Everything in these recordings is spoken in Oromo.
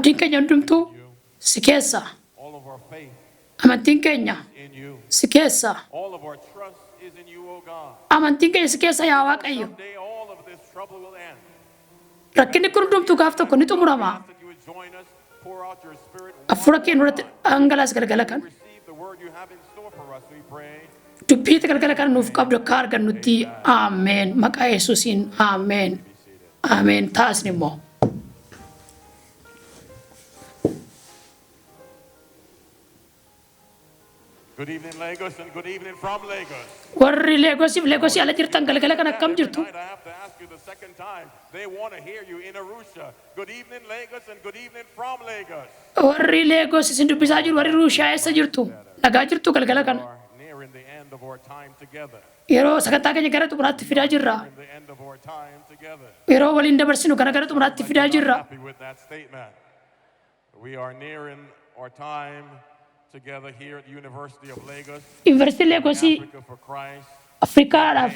Abdiin keenya hundumtuu you. si keessa. All of our faith Amantiin keenya in you. si keessa. All of our trust is in you, O God. Amantiin keenya si keessa yaa Waaqayyo. Someday all of this trouble will end. Rakkinni kun hundumtuu gaaf tokko ni xumurama. Ask that you would join us, pour out your spirit one Hafuura more kee nurratti time. dhangalaas galgala kana. Receive the word you have in store for us, we pray. Dubbii galgala kana nuuf qabdu akka argannutti Ameen. Maqaa Yesuusiin Ameen. Ameen. Taasni immoo. Good evening, Lagos, and good evening from Lagos. Warri Leegosiif Leegosii ala jirtan galgala kana akkam Every jirtu? night I have to ask you the second time. They want to hear you in Arusha. Good evening, Lagos, and good evening from Lagos. Warri Leegos isin dubbisaa jiru, warri Ruushaa eessa jirtu? Nagaa jirtu galgala We kana. are nearing the end of our time together. Yeroo sagantaa keenya gara xumuraatti fidaa jirra. In the end of our time together. Yeroo waliin dabarsinu kana gara xumuraatti fidaa You're not jirra. happy with that statement. We are nearing our time together here at the University of Lagos, Yuunivarsiitiin Leegosii Africa for Christ. Afrikaadhaaf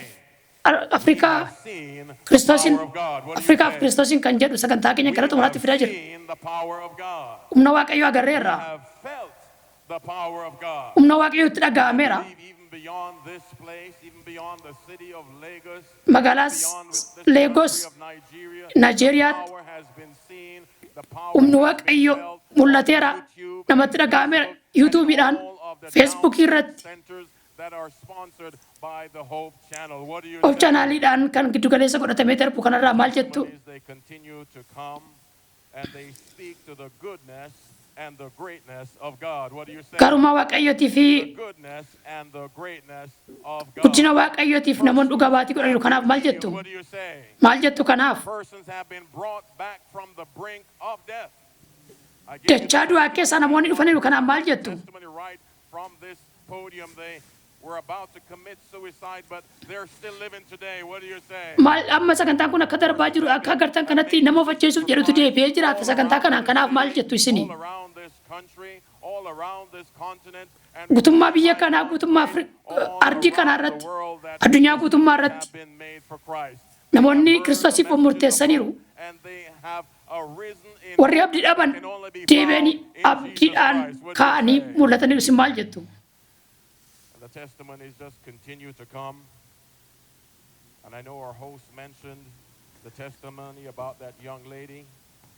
Afrikaa We have seen the Kiristoosiin power of God. What do you Afrikaaf say? Kiristoosiin kan jedhu sagantaa keenya We gara xumuraatti have fidaa jirra. seen the power of God. Humna Waaqayyoo agarreerra. We have felt the power of God. Humna Waaqayyootti dhaga'ameera. Believe even beyond this place, even beyond the city of Lagos, Magaalaa beyond this Leegos country of Nigeria, Naajeeriyaatti power has been seen, the power humni has been Waaqayyo felt on mul'ateera. YouTube, Namatti dhaga'ameera. Facebook, and Yuutuubiidhaan, all of the Feesbuukii download irratti, centers that are sponsored by the Hope Channel. What do you of say? chaanaaliidhaan kan giddu galeessa godhatamee darbu kanarraa maal jettu? Testimonies, they continue to come and they speak to the goodness and the greatness of God. What do you say? Gaarummaa Waaqayyootii fi The goodness and the greatness of God. guddina Waaqayyootiif namoonni dhugaa baatii godhaniiru. Kanaaf maal jettu? What do you say? Maal jettu kanaaf? Persons have been brought back from the brink of death. I give you Dachaa du'aa keessaa namoonni dhufaniiru. Kanaaf maal jettu? testimony right from this podium. They were about to commit suicide, but they're still living today. What do you say? Maal amma sagantaan kun akka darbaa jiru akka agartan kanatti nama of ajjeesuuf jedhutu deebi'ee jiraata sagantaa kanaan. Kanaaf maal jettu isini? All around this country, all around this continent, and Guutummaa biyya kanaa guutummaa all ardii kanaa around irratti the world that addunyaa guutummaa irratti have been made for Christ. namoonni They have heard Kiristoosiif the of murteessaniiru. message of hope, and they have arisen in Warri abdii dhaban can only be deebi'anii found in Jesus abdiidhaan Christ. What do you ka'anii say? mul'ataniiru. Isin maal jettu? And the testimonies just continue to come. And I know our host mentioned the testimony about that young lady.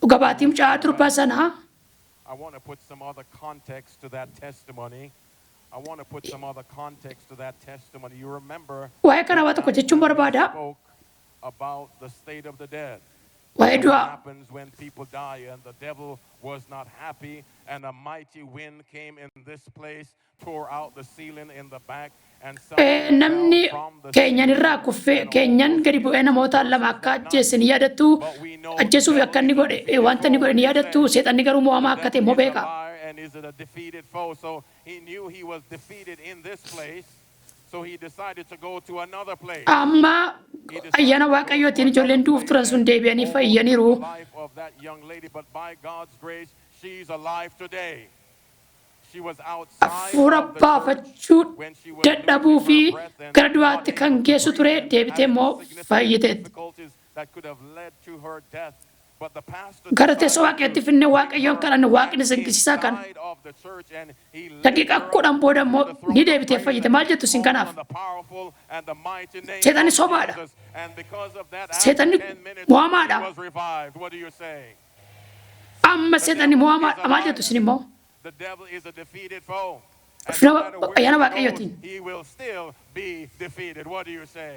Dhuga baatii mucaa durbaa sanaa I want to put some other context to that testimony. I want to put some other context to that testimony. You remember waa'ee kana waa tokko jechuun barbaada. spoke about the state of the dead. Waa'ee What du'aa happens when people die, and the devil was not happy, and a mighty wind came in this place, tore out the ceiling in the back, and some Namni fell from the keenyan irraa kuffee keenyan gadi bu'ee namoota lama akka ajjeesse ni yaadattu. Ajjeesuuf akka inni godhe wanta inni godhe ni yaadattu. Seexanni garuu mo'amaa akka ta'e immoo devil is a beeka. liar and is a defeated foe. So he knew he was defeated in this place. So he decided to go to another place. Amma ayyaana Waaqayyootiin ijoolleen du'uuf turan sun deebi'anii fayyaniiru. The life of that young lady, but by God's grace, she's alive today. She was outside Hafuura of the church baafachuu when she was dadhabuu losing fi her breath and gara du'aatti not kan able to geessu ture breathe and deebitee having immoo significant fayyiteetti. difficulties that could have led to her death. But the pastor Gara teessoo decided Waaqayyootti to finne bring Waaqayyoon her kadhanne back Waaqni dinqisiisaa kana. inside of the church and he lifted Daqiiqaa her up 10 booda immoo to the throne ni of deebitee grace fayyite. and Maal jettu isin called kanaaf? on the powerful and the mighty name Seexanni of sobaadha. Jesus. And because of that, after Seexanni 10 minutes, mo'amaadha. she was revived. What do you say? Amma seexanni mo'amaadha. Maal jettu isin immoo? The devil is a defeated foe. And Ulfina no matter where ayyaana he goes, Waaqayyootiin. he will still be defeated. What do you say?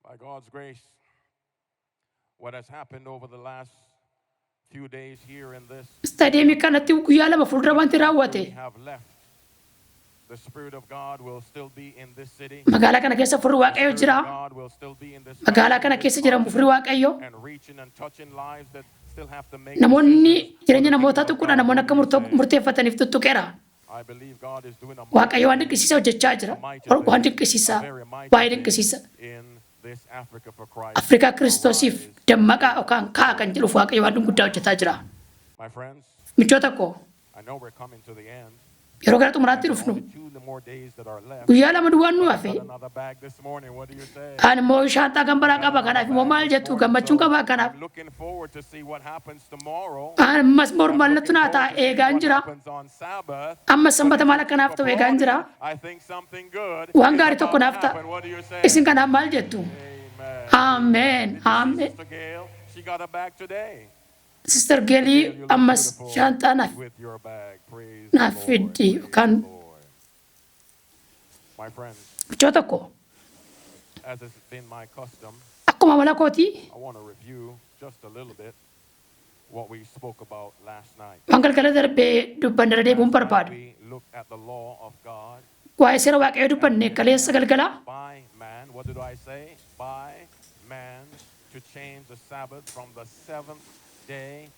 By God's grace, what has happened over the last few days here in this Istaadiyeemii kanatti guyyaa 2 fuuldura wanti raawwate we have left, the Spirit of God will still be in this city. Magaalaa kana keessa Hafuurri Waaqayyoo Spirit jira. of God will still be in this Magaalaa kana country, keessa jira Hafuurri Waaqayyoo. and reaching and touching lives that still have to make Namoonni decisions for jireenya the namootaa kingdom of tuquudha God. namoonni What akka do you say? murteeffataniif tuttuqeera. I believe God is doing a Waaqayyo waan mighty dinqisiisaa hojjechaa jira. thing, a mighty Waan thing, dinqisiisaa, a very mighty baay'ee thing dinqisiisa. in this Africa for Christ. Afrikaa Kiristoosiif Arise. dammaqaa yookaan ka'a kan jedhuuf Waaqayyo waan guddaa hojjetaa jira. My friends, Michoota koo I know we're coming to the end. Yeroo gara xumuraatti dhufnu Only 2 more days that are left. guyyaa 2 duwwaan nu hafe. Got another bag this morning. What do you say? Ani immoo shaanxaa kan biraa qaba, kanaaf immoo maal jettu? Gammachuun qaba kanaaf. I'm looking forward to see what happens tomorrow. Ammas bor I'm maaltu looking naa ta'a forward to see eegaan what jira. happens on Sabbath. Ammas sanbata But maal if akka naaf you ta'u eegaan jira. I think something good Waan is gaarii tokko about to naaf ta'a. happen. What do you say? Isin kanaaf maal jettu? Amen. Ameen. Did you see Ameen. Sister Gail? She got a bag today. Sister Geelii Gail, you look ammas beautiful shaanxaa naaf with your bag. Praise the naaf Lord. fiddi Praise yookaan the Lord. My friends, michoo tokko as has been my custom, akkuma amala kootii I want to review just a little bit what we spoke about last night. waan galgala darbee dubbanne irra deebi'uun Last night barbaada. we looked at the law of God Waa'ee seera Waaqayyoo dubbanne kaleessa galgala. by man. What did I say? By man to change the Sabbath from the seventh day.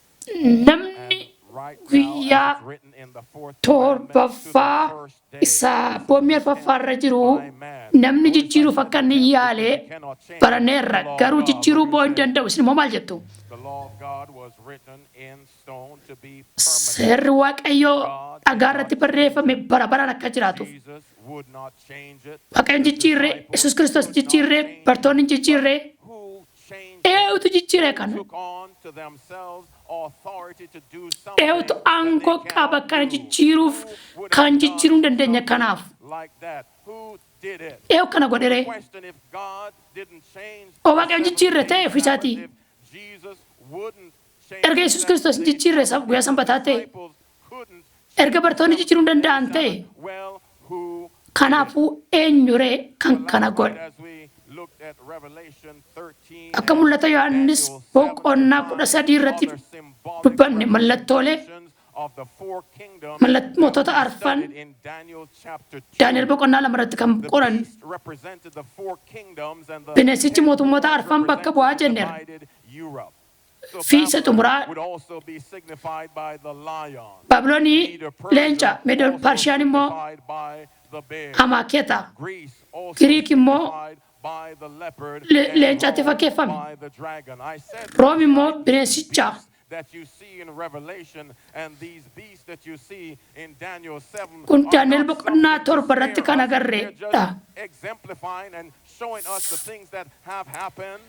Namni And right now, as guyyaa it's written in the fourth commandment, to the torbaffaa first day. isa abboommii arfaffaa irra jiru By man. namni Notice I jijjiiruuf said akka inni attempt because yaale you cannot change the baraneerra, law of garuu God. What jijjiiruu do boo you hin say? danda'u. Isin immoo maal jettu? The law of God was written in stone to be permanent. Seerri Waaqayyoo God did dhagaa not irratti change barreeffame it. bara baraan akka jiraatuuf. Jesus would not change it. Waaqayyoon His jijjiirre, disciples Yesuus Kiristoos could not jijjiirre, change it. bartoonni hin jijjiirre. But who changed it? Eenyutu jijjiire Who kana? took on to themselves authority to do something Eenyutu that they aangoo qaba cannot kana do? jijjiiruuf Who would kan have done jijjiiruu hin dandeenye something kanaaf? like that? Who did it? Eenyu kana godhere? Question, if God didn't change Oo the Waaqayyoon seventh jijjiirre day ta'e ofii Sabbath, isaatii. if Jesus wouldn't change Erga the Yesuus Kiristoos seventh hin day jijjiirre Sabbath, guyyaa if the sanbataa ta'e, disciples couldn't erga change the bartoonni seventh jijjiiruu hin day danda'an ta'e, Sabbath, well, who did it? kanaafuu eenyuree kan Well, kana last night godhe? as we looked at Revelation 13 Akka and mul'ata Yohaannis Daniel 7 to boqonnaa find 13 irratti other symbolic dubbanne mallattoolee representations of the four kingdoms that mootota we arfan studied in Daniel chapter Daani'el 2. boqonnaa 2 irratti kan The qoran beast represented the four kingdoms and the bineensichi 10 mootummoota horns arfan bakka represented bu'aa the jenneerra. divided Europe. So Fi isa Babylon xumuraa would also be signified by the lion. Baabilonii Medo Persia leenca, Medoon also Paarshiyaan immoo signified by the bear. amaakeeta. Greece also Giriik immoo signified by the leopard and leencatti Rome fakkeeffame. by the dragon. I said Room last immoo night these bineensicha. beasts that you see in Revelation and these beasts that you see in Daniel 7 Kun are Daani'el not boqonnaa something to 7 irratti scare kan us. They're just agarreedha. exemplifying and showing us the things that have happened,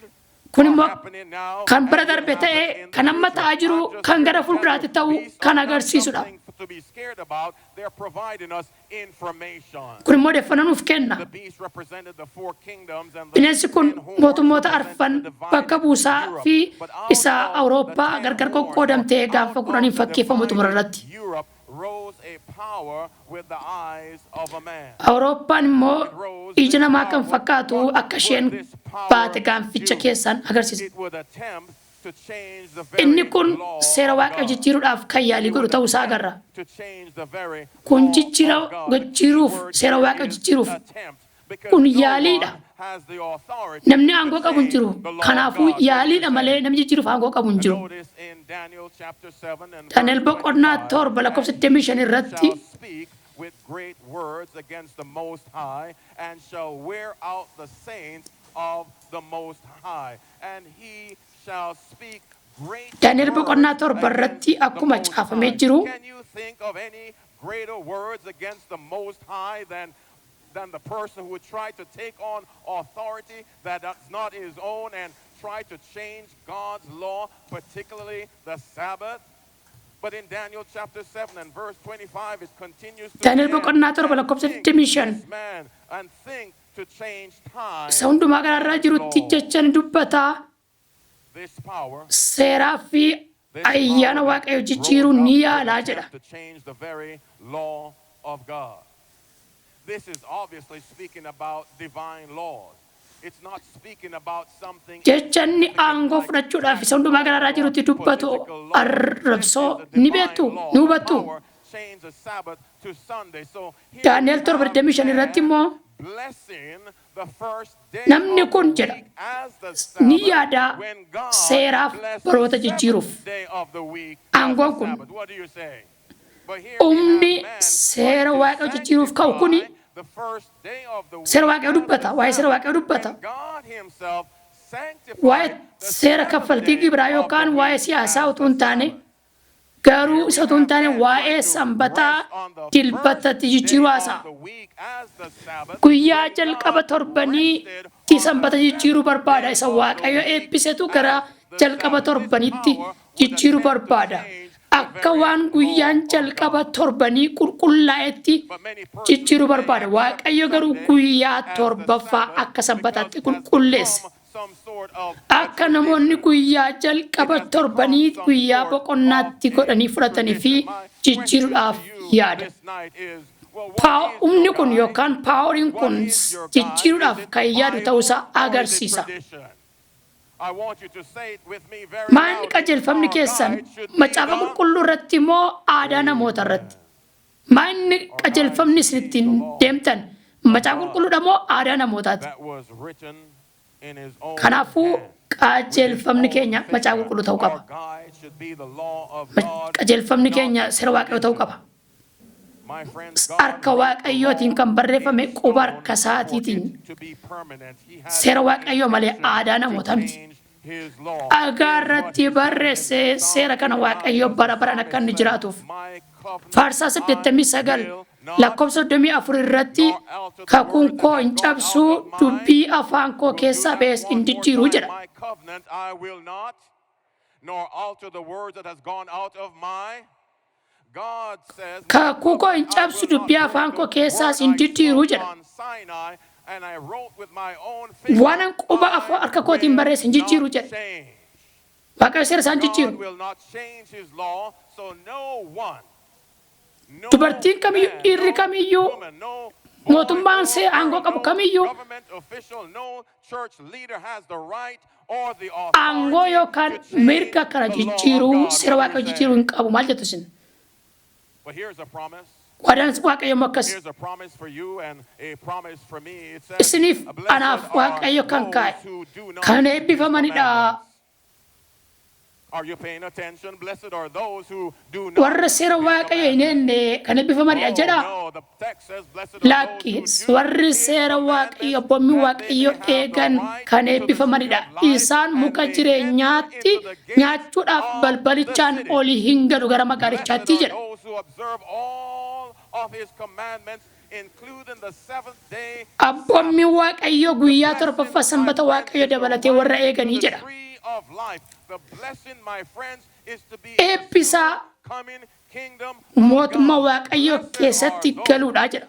Kun are immoo happening now, kan and bara will darbe happen ta'e, in the kan amma future. ta'aa jiru, I'm just kan here gara to tell you, fuulduraatti ta'u beasts kan are not agarsiisudha. something to be scared about. They're providing us information. Kun immoo odeeffannoo nuuf kenna. The beast represented the four kingdoms and the Bineensi kun 10 horns mootummoota represented arfan the bakka divided buusaa Europe. fi But out isa of the Awurooppaa 10 gargar horns, or qoqqoodamtee gaanfa out of 10n the fakkeeffamu xumura divided irratti. Europe rose a power with the eyes of a man. Awurooppaan immoo It rose ija this namaa kan power. fakkaatu What akka isheen would this power baate gaanficha do? keessaan agarsiisa. It would attempt to change the Inni very kun law seera of Waaqayyoo God. jijjiiruudhaaf kan yaalii It godhu would ta'uu isaa attempt agarra. to change the very Kun law of God. The key jijjiiruuf word seera here Waaqayyoo is jijjiiruuf attempt, because kun no yaaliidha. one has the authority Namni to aangoo qabu hin change jiru. the law of Kanaafuu God. What do you yaaliidha malee say? namni jijjiiruuf aangoo qabu hin jiru. Notice in Daniel chapter 7 and Daani'el verse boqonnaa 25, 7 lakkoofsa and 25 he irratti shall speak with great words against the Most High, and shall wear out the saints of the Most High. And he shall speak great Daani'el boqonnaa words 7 irratti against the akkuma Most caafamee High. jiru Can you think of any greater words against the Most High than the person who would try to take on authority that is not his own and try to change God's law, particularly the Sabbath? But in Daniel chapter 7 and verse 25, it continues to Daani'el the end. boqonnaa 7 And lakkoofsa think 25 this man, and think to change time isa hundumaa gararraa and jirutti law. jecha ni dubbataa This power, seeraa fi this ayyaana power that Waaqayyoo rose jijjiiruu up ni would yaalaa jedha. attempt to change the very law of God. This is obviously speaking about divine laws. It's not speaking about something Jecha inni insignificant aangoo like fudhachuudhaaf isa tax hundumaa gararraa laws or jirutti dubbatu political laws. This arrabsoo is a ni divine beektu, law. ni The hubattu. power changed the Sabbath to Sunday. So here we Daani'el 7 have 25 irratti man immoo blessing the first day namni of the kun jedha week as the ni Sabbath yaadaa when God seeraaf blessed the baroota jijjiiruuf. seventh day of the week as the Aangoon kun Sabbath. What do you say? But here we have humni man trying seera to Waaqayyoo jijjiiruuf ka'u kuni sanctify the first day of the seera week Waaqayyoo as the dubbata, waa'ee seera Sabbath Waaqayyoo dubbata. when God himself Waa'ee sanctified the seera seventh kaffaltii day gibiraa of the yookaan waa'ee week siyaasaa as utuu the hin taane Sabbath. Garuu isa utuu hin taane waa'ee sanbataa dilbatatti jijjiiruu haasa'a. Guyyaa jalqaba torbaniitti sanbata jijjiiruu barbaada. Isa Waaqayyo eebbisetu gara jalqaba torbanitti jijjiiruu barbaada. Akka waan guyyaan jalqaba torbanii qulqullaa'etti jijjiiruu barbaada. Waaqayyo garuu guyyaa torbaffaa akka sanbataatti qulqulleesse. Akka namoonni guyyaa jalqaba torbanii guyyaa boqonnaatti godhanii fudhatanii fi jijjiiruudhaaf yaada. Humni kun yookaan poweriin kun jijjiiruudhaaf kan yaadu ta'uusaa agarsiisa. Maanni qajeelfamni keessan macaafa qulqulluu irratti moo aadaa namoota irratti? Maanni qajeelfamni isin ittiin deemtan macaafa qulqulluudha moo aadaa namootaati? Kanaafuu qajeelfamni keenya macaafa qulqulluu ta'uu qaba. Qajeelfamni keenya seera Waaqayyoo ta'uu qaba. Harka Waaqayyootiin kan barreeffame, quba harka isaatiitiin, seera Waaqayyoo malee aadaa namoota miti. Dhagaa irratti barreesse seera kana Waaqayyo bara baraan akka inni jiraatuuf. Faarsaa 89 lakkoofsa 34 irratti, "Kakuun koo hin cabsuu, dubbii afaan koo keessaa ba'es hin jijjiiruu" jedha. Nor alter the words that has gone out of my God says, "Kakuu koo hin cabsu, dubbii afaan koo keessaas hin jijjiiruu" jedha. "Waan an quba harka kootiin barreesse hin jijjiiru" jedha. Waaqayyo seera isaan jijjiiru. Dubartiin kamiyyuu, dhiirri kamiyyuu, mootummaan see aangoo qabu kamiyyuu aangoo yookaan mirga kana jijjiiruu, seera Waaqayyo jijjiiruu hin qabu. Maal jettu isin? Waadaan Waaqayyo immoo akkas. Isiniif anaaf Waaqayyo kan kaa'e kan eebbifamanidha. Are you paying attention? Blessed are those who do not Warra seera Waaqayyo hin eenne kan eebbifamanidha jedha. Lakki, warri seera Waaqayyo, abboommii Waaqayyo eegan kan eebbifamanidha. Isaan muka jireenyaatti nyaachuudhaaf balbalichaan olii hin galu gara magaalichaatti jedha. Those who observe all of his commandments, including the seventh day. Abboommii Waaqayyo guyyaa torbaffaa sanbata Waaqayyo dabalatee warra eeganii jedha. Tree of life. The blessing, my friends, is to be Eebbisaa coming kingdom mootummaa Waaqayyo keessatti galuudha jedha.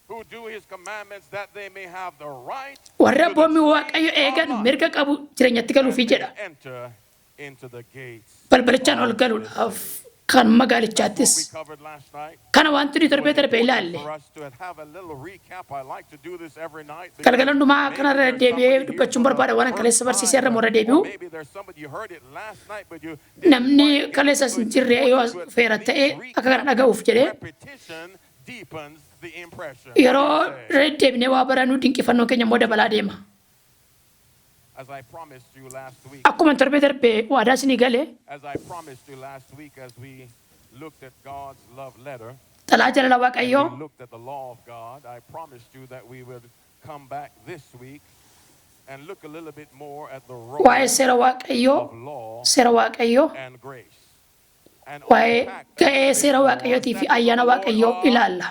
who do his commandments that they may have the right Warra abboommii Waaqayyo eegan mirga qabu jireenyatti galuufi jedha. to enter into the gates. Balbalichaan ol galuudhaaf kan magaalichaattis. We covered last night. Kana wanti nuyi darbee darbee ilaalle. For us to have a little recap, I like to do this every night. Galgala hundumaa kanarra deebi'ee dubbachuun barbaada, waan kaleessa barsiisee irra irra deebi'u. Maybe there's somebody you heard it last night, but you Namni kaleessa hin jirre yoo as dhufeera ta'e akka kana dhaga'uuf jedhee. Repetition deepens the impression. Yeroo irra deebinee waa baranuu dinqifannoo keenya immoo dabalaa deema. As I promised you last week, Akkuma torbee darbee waadaa isinii galee, as I promised you last week, as we looked at God's love letter, xalayaa jaalala Waaqayyoo, we looked at the law of God. I promised you that we would come back this week and look a little bit more at the role waa'ee seera Waaqayyoo, of law seera Waaqayyoo, and grace. And waa'ee unpack that ga'ee a bit seera more. Waaqayyootii fi Statutes of ayyaana the Lord Waaqayyoo are ilaalla.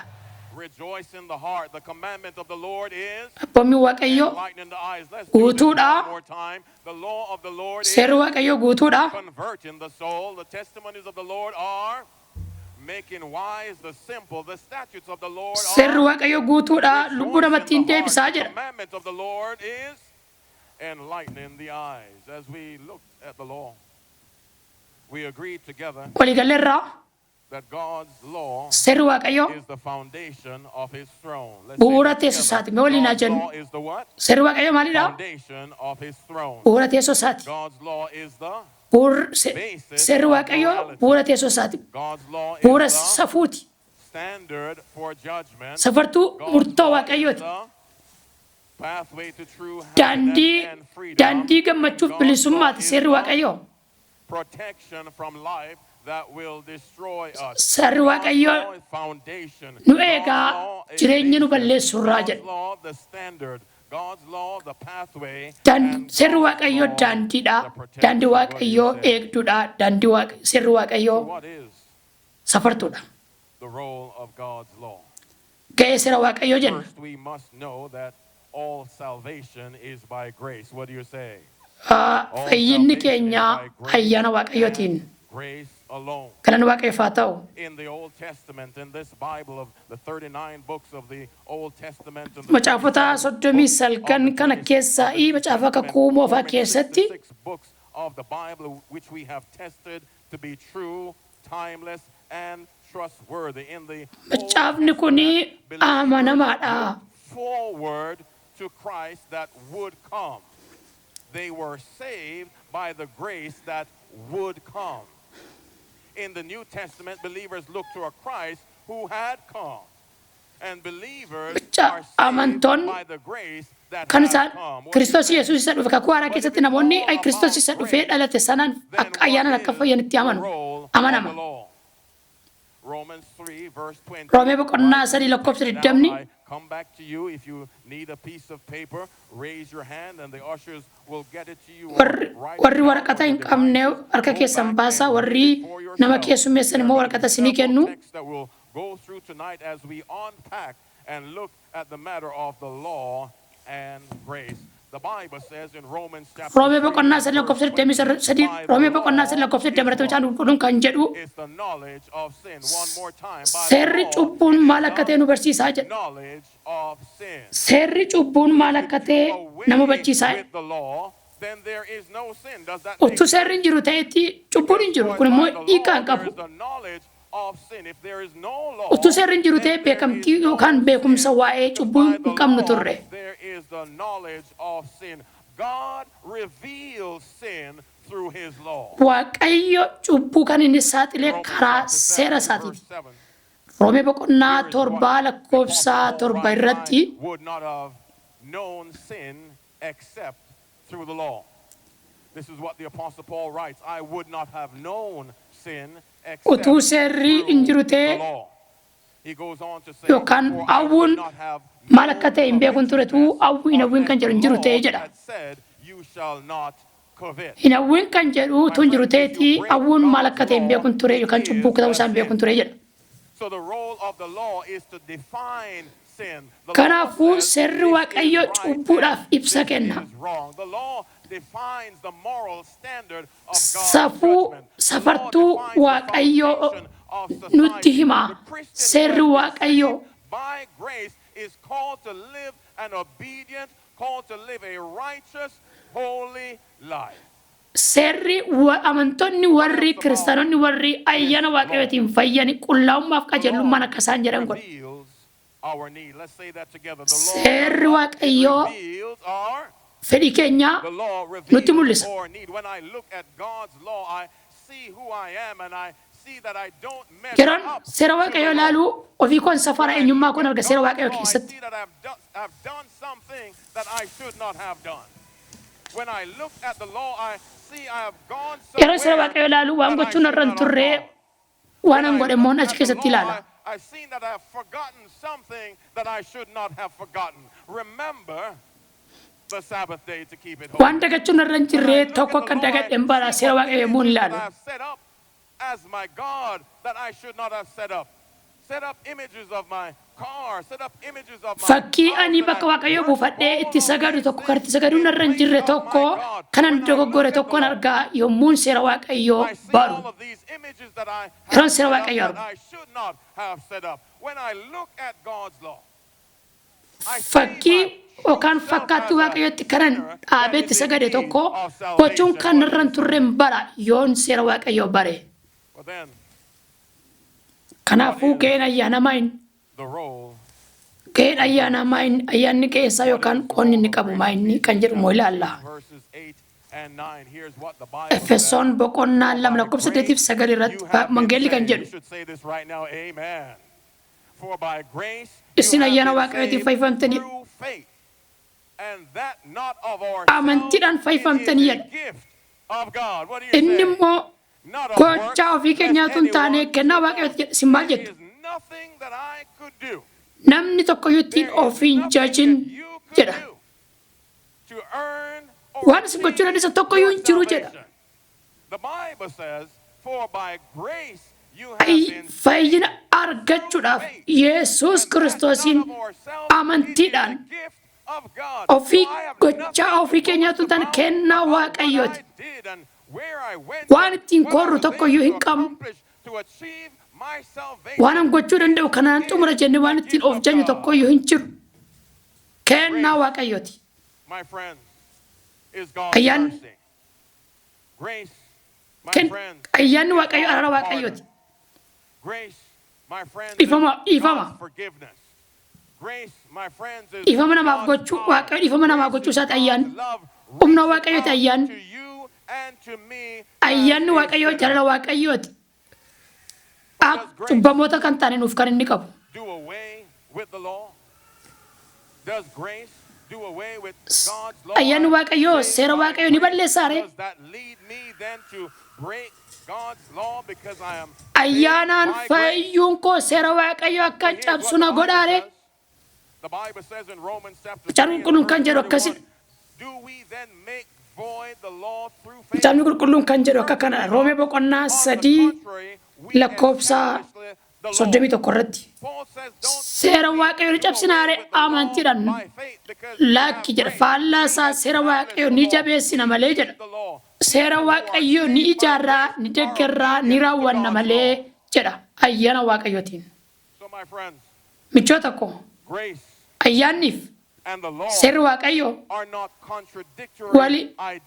rejoice in the heart. The commandment of the Lord is Abboommiin Waaqayyoo enlightening the eyes. Let's do this guutuudha. one more time. The law of the Lord is Seerri Waaqayyoo guutuudha. converting the soul. The testimonies of the Lord are making wise the simple. The statutes of the Lord Seerri are Waaqayyoo guutuudha. Lubbuu rejoicing namatti hin the heart. deebisaa The jedha. commandment of the Lord is enlightening the eyes. As we looked at the law, we agreed together Waliigalleerraa that God's law seerri Waaqayyoo is the foundation of his throne. Let's say bu'uura that teessoo together. isaati. Mee waliin haa God's jennu. law is the what? Seerri Waaqayyoo maalidha? Foundation of his throne. Bu'uura teessoo isaati. God's law is the Seerri Waaqayyoo bu'uura teessoo isaati. God's law is Bu'uura the safuuti. standard for judgment. Safartuu God's murtoo law is Waaqayyooti. the pathway to true Daandii happiness and freedom. daandii gammachuuf God's law bilisummaati is seerri the Waaqayyoo. protection from life that will destroy us. Seerri Waaqayyoo God's law is foundation. nu God's eegaa law is jireenya nu basis. balleessurraa God's jedha. law, the standard. God's law, the pathway, and Seerri God's Waaqayyoo law, daandiidha. the protection. Daandii What do you Waaqayyoo say? eegduudha. Daandii seerri Waaqayyoo What is safartuudha. the role of God's law? Ga'ee seera Waaqayyoo jenna. First, we must know that all salvation is by grace. What do you say? Ah, All fayyinni salvation is keenya by grace ayyaana Waaqayyootiin. and grace alone. Galanni Waaqayyoof haa ta'u. In the Old Testament, in this Bible of the 39 books of the Old Testament and the Macaafota 37 soddomii books of salgan the kana keessaa macaafa kakuu moofaa keessatti 66 books of the Bible which we have tested to be true, timeless, and trustworthy. In the Old macaafni kun Testament, believers amanamaadha. looked forward to Christ that would come. They were saved by the grace that would come. In the New Testament, believers look to a Christ who had come. And believers are saved Amantoonni by the grace that kan has isaan come. What do you Kiristoos say? Yesuus isa dhufe kakuu haaraa keessatti namoonni ay Kiristoos isa dhufee dhalate sanaan Then akka ayyaanaan what akka is fayyanitti the amanu role of the amanama. law? Romans 3 verse 20. Roomee boqonnaa Write sadii lakkoofsa it down. digdamni I come back to you if you need a piece of paper. Raise your hand and the ushers will get it to you. Or warri write it warri down waraqata on hin your qabne devices. harka Go keessan back baasaa and read warri it for nama yourself. keessummeessan There immoo are gonna waraqata be isinii several kennu. texts that we'll go through tonight as we unpack and look at the matter of the law and grace. The Bible says in Romans chapter Roomee 3 boqonnaa and sadii verse lakkoofsa digdamii 20, sadii by the Roomee boqonnaa sadii law lakkoofsa is digdama irratti what? macaan qulqulluun kan jedhu Is the knowledge of sin. One more time. By the seerri law, cubbuun it is maal akka ta'e the nu barsiisaa jedha. knowledge of sin. Seerri cubbuun maal If akka you ta'e do nama away hubachiisaa with the law, then there is no sin. Does that make Utuu seerri hin jiru ta'etti cubbuun hin jiru. For Kun immoo by the hiikaa law hin there qabu. is the knowledge of sin. If there is no law, Utuu seerri hin jiru ta'e then there beekamtii is no yookaan beekumsa sin. waa'ee Because cubbuu by hin the qabnu law turre. there is the knowledge of sin. God reveals sin through his law. Waaqayyo cubbuu kan inni saaxilee Romans karaa chapter 7 seera and verse isaatiiti. 7. Roomee boqonnaa Here is what torbaa the lakkoofsa Apostle Paul torba writes, irratti I would not have known sin except through the law. This is what the Apostle Paul writes. I would not have known sin except utuu seerri hin through jiru the ta'e law. He goes on to say, yookaan for I would hawwuun not have maal akka known ta'e hin beekun ture tuu covetousness hawwi hin hawwiin unless kan jedhu the hin jiru law ta'e jedha. had said, you shall not covet. Hin hawwiin kan jedhu My utuu hin jiru friends, if ta'eeti you break hawwuun maal God's akka ta'e hin law, beekun ture it yookaan is cubbuu ta'uu a isaa hin beekun sin. ture jedha. So the role of the law is to define sin. The law Kanaafuu says seerri this is Waaqayyoo right cubbuudhaaf and ibsa this kenna. is wrong. The law defines the moral standard of God's Safuu judgment. The law safartuu defines the Waaqayyoo foundation of nutti society. hima. The Christian who Seerri has been Waaqayyoo saved by grace is called to live an obedient, called to live a righteous, holy life. Seerri amantoonni What warri else about kiristaanonni warri this ayyaana law? Waaqayyootiin fayyani qullaa'ummaaf The qajeelummaan law akka isaan jedhan godha. reveals our need. Let's say that together. The law Seerri does what? It Waaqayyoo reveals our fedhii keenya The law nutti reveals mul'isa. our need. When I look at God's law, I see who I am and I see that I don't measure Yeroon up seera to the Waaqayyoo law. ilaaluu ofii koon safara When I eenyummaa look koon at arga seera God's Waaqayyoo law, I keessatti. see that I've done something that I should not have done. When I look at the law, I see I have gone Yeroo seera somewhere Waaqayyoo ilaaluu waan that I gochuun should irra hin not have turre gone. waan When an I godhe look immoo achi at the keessatti law, ilaala. I've seen that I have forgotten something that I should not have forgotten. Remember the Sabbath day to keep it holy. Waan dagachuun irra hin When jirre I look tokko at the akkan law, I dagadhe hin bara see seera what Waaqayyoo yommuu hin images that ilaalu. I have set up as my God that I should not have set up. Set up images of my car, set up images of my Fakkii house ani that bakka I Waaqayyoo worship. buufadhee All itti of sagadu these tokko kan things itti sagaduun in irra hin place jirre of my tokko God. kanan When I dogoggore look at the tokkon law, argaa yommuun seera Waaqayyoo I see baru. all of these images that I have Yeroon seera set up Waaqayyoo that argu. I should not have set up. When I look at God's law, I see Fakkii my true yookaan self fakkaattii as a Waaqayyootti kanan sinner that dhaabee is itti in sagade need tokko of gochuun salvation. kan What do irra you hin turre hin bara yoon seera Waaqayyoo bare. But then, what Kanaafuu is ga'een ayyaana maayin the role ga'een ayyaana maayin ayyaanni ga'eessaa What yookaan is the qoonni role inni of qabu grace? maayinni kan Ephesians jedhu immoo chapter 2, ilaalla. verses 8 and 9. Here's what the Bible says. Efesoon boqonnaa For lama by lakkoofsa saddeetiif grace sagal irratti you have been wangeelli kan saved. You jedhu should say this right now. Amen. For by grace you isin have ayyaana been Waaqayyootiin saved fayyifamtanii through faith, and that not of ourselves, amantiidhaan it is fayyifamtanii a jedha. gift of God. What do you Inni say? immoo Not of works, gochaa ofii lest keenyaatu hin taane anyone kennaa should Waaqayyooti boast. jedha. Isin maal There jettu? is nothing that I could do. Namni tokkoyyuu ittiin There is of hin nothing jajin that you could jedha. do. Waan isin gochuu dandeessan tokko iyyuu hin jiru jedha. Fayyina argachuudhaaf Yesuus Kiristoosiin amantiidhaan ofii gochaa ofii keenyaatu hin taane kennaa Waaqayyooti. Waan ittiin koorru tokko iyyuu hin qabnu. Waan an gochuu danda'u kanaan xumura jennee waan ittiin of jajnu tokko iyyuu hin jiru. Kennaa Waaqayyooti. Ayyaanni ayyaanni Waaqayyo araara Waaqayyooti. Dhiifama dhiifama. Dhiifama namaaf gochuu, Waaqayyo dhiifama namaaf gochuu isaati ayyaanni. Humna Waaqayyooti ayyaanni. Ayyaanni Waaqayyoo jaalala Waaqayyooti. Akka cubbamoota kan taane nuuf kan inni qabu. Ayyaanni Waaqayyoo seera Waaqayyoo ni balleessaa ree? Ayyaanaan fayyuun koo seera Waaqayyoo akkan cabsu na godhaa ree? Macaafni Qulqulluun kan jedhu akkasidha. Macaafni Qulqulluun kan jedhu akka kanadha. Roomee boqonnaa 3 lakkoofsa 31 irratti. Seera Waaqayyoo ni cabsinaa ree? Amantiidhaan lakki jedha. Faallaa isaa seera Waaqayyoo ni jabeessina malee jedha. Seera Waaqayyoo ni ijaarraa, ni deggerraa, ni raawwanna malee jedha ayyaana Waaqayyootiin. Michoota koo, ayyaanniif seerri Waaqayyoo wali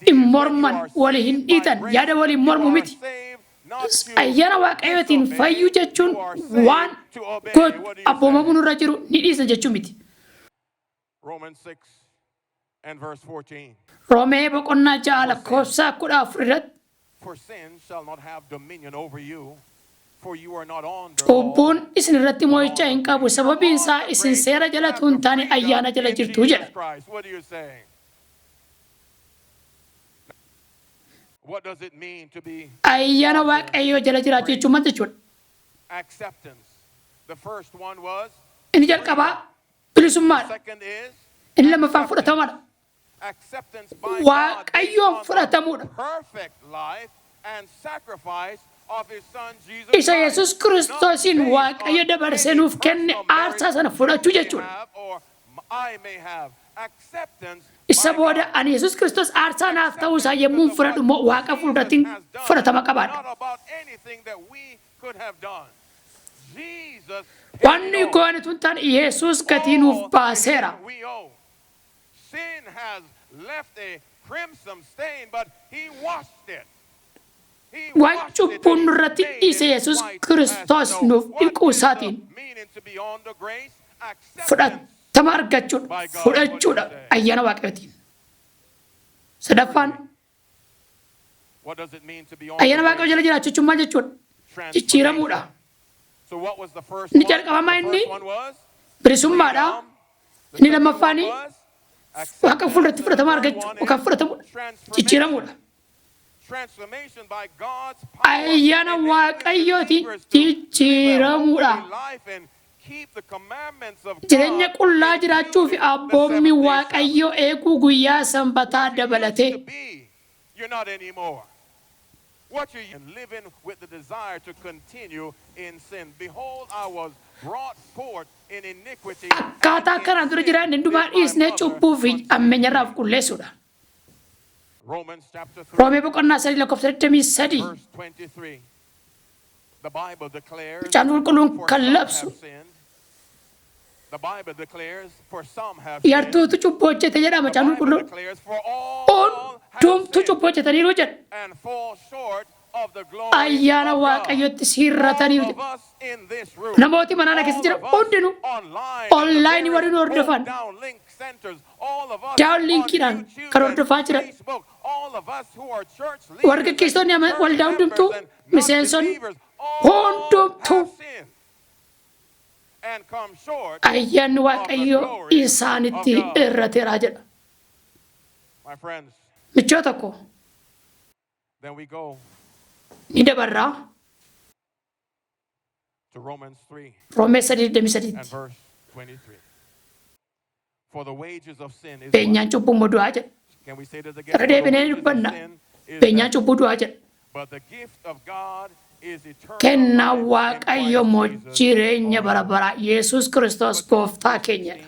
hin morman, wali hin dhiitan, yaada waliin mormu miti. Ayyaana Waaqayyootiin fayyuu jechuun waan abboomamuu nurra jiru ni dhiisna jechuu miti. Roomee boqonnaa 6 lakkoofsa 14 irratti Cubbuun isin irratti mo'icha hin qabu, sababiin isaa isin seera jala utuu hin taane ayyaana jala jirtu jedha. Ayyaana Waaqayyoo jala jiraachuu jechuun maal jechuudha? Inni jalqabaa bilisummaadha. Inni lammaffaan fudhatamaadha. Waaqayyoon fudhatamuudha. Isa Yesus Kiristoosiin Waaqayyo dabarsee nuuf kenne aarsaa sana fudhachuu jechuudha. Isa booda ani Yesus Kiristoos aarsaa naaf ta'uu isaa yommuun fudhadhu immoo Waaqa fuuldurattiin fudhatama qabaadha. Waan nuyi goone utuu hin taane Yesus gatii nuuf baaseera. Waan cubbuun nurratti dhiise Yesus Kiristoos nuuf dhiquu isaatiin fudhatama argachuudha, fudhachuudha ayyaana Waaqayyootiin. Sadaffaan ayyaana Waaqayyoo jala jiraachuu jechuun maal jechuudha? Jijjiiramuudha. Inni jalqabamaa inni bilisummaadha. Inni lammaffaan Waaqa fuulduratti fudhatama argachuu yookaan fudhatamudha. Jijjiiramuudha. Ayyaana Waaqayyootiin jijjiiramuudha. Jireenya qullaa jiraachuu fi abboommii Waaqayyoo eeguu guyyaa Sanbataa dabalatee. Akkaataa kanaan dura jiraanne hundumaa dhiisnee cubbuu fi hammeenyarraa of qulleessuudha. Roomee boqonnaa 3 lakkoofsa 23. Macaafni Qulqulluun kan labsu yartuutu cubbuu hojjete jedha Macaafni Qulqulluun. Hundumtuu cubbuu hojjetaniiru jedha. Ayyaana Waaqayyotti siirrataniiru jedha. Namooti mana kana keessa jiran hundinuu onlaayinii warri nu hordofan daawunliinkiidhaan kan hordofaa jiran warri gaggeessitoonni waldaa hundumtuu miseensonni hundumtuu ayyaanni Waaqayyoo isaanitti irrateera jedha. Michoota koo ni dabarraa Roomee 3:23tti. For the wages of sin is what? Beenyaan cubbuu immoo du'aa jedha. Can we say that again? Irra For the deebinee wages of dubbanna. sin is Beenyaan death, cubbuu du'aa jedha. but the gift of God is eternal Kennaa life in Waaqayyo Christ immoo Jesus jireenya our bara Lord. baraa Yesuus Kiristoos gooftaa keenyadha.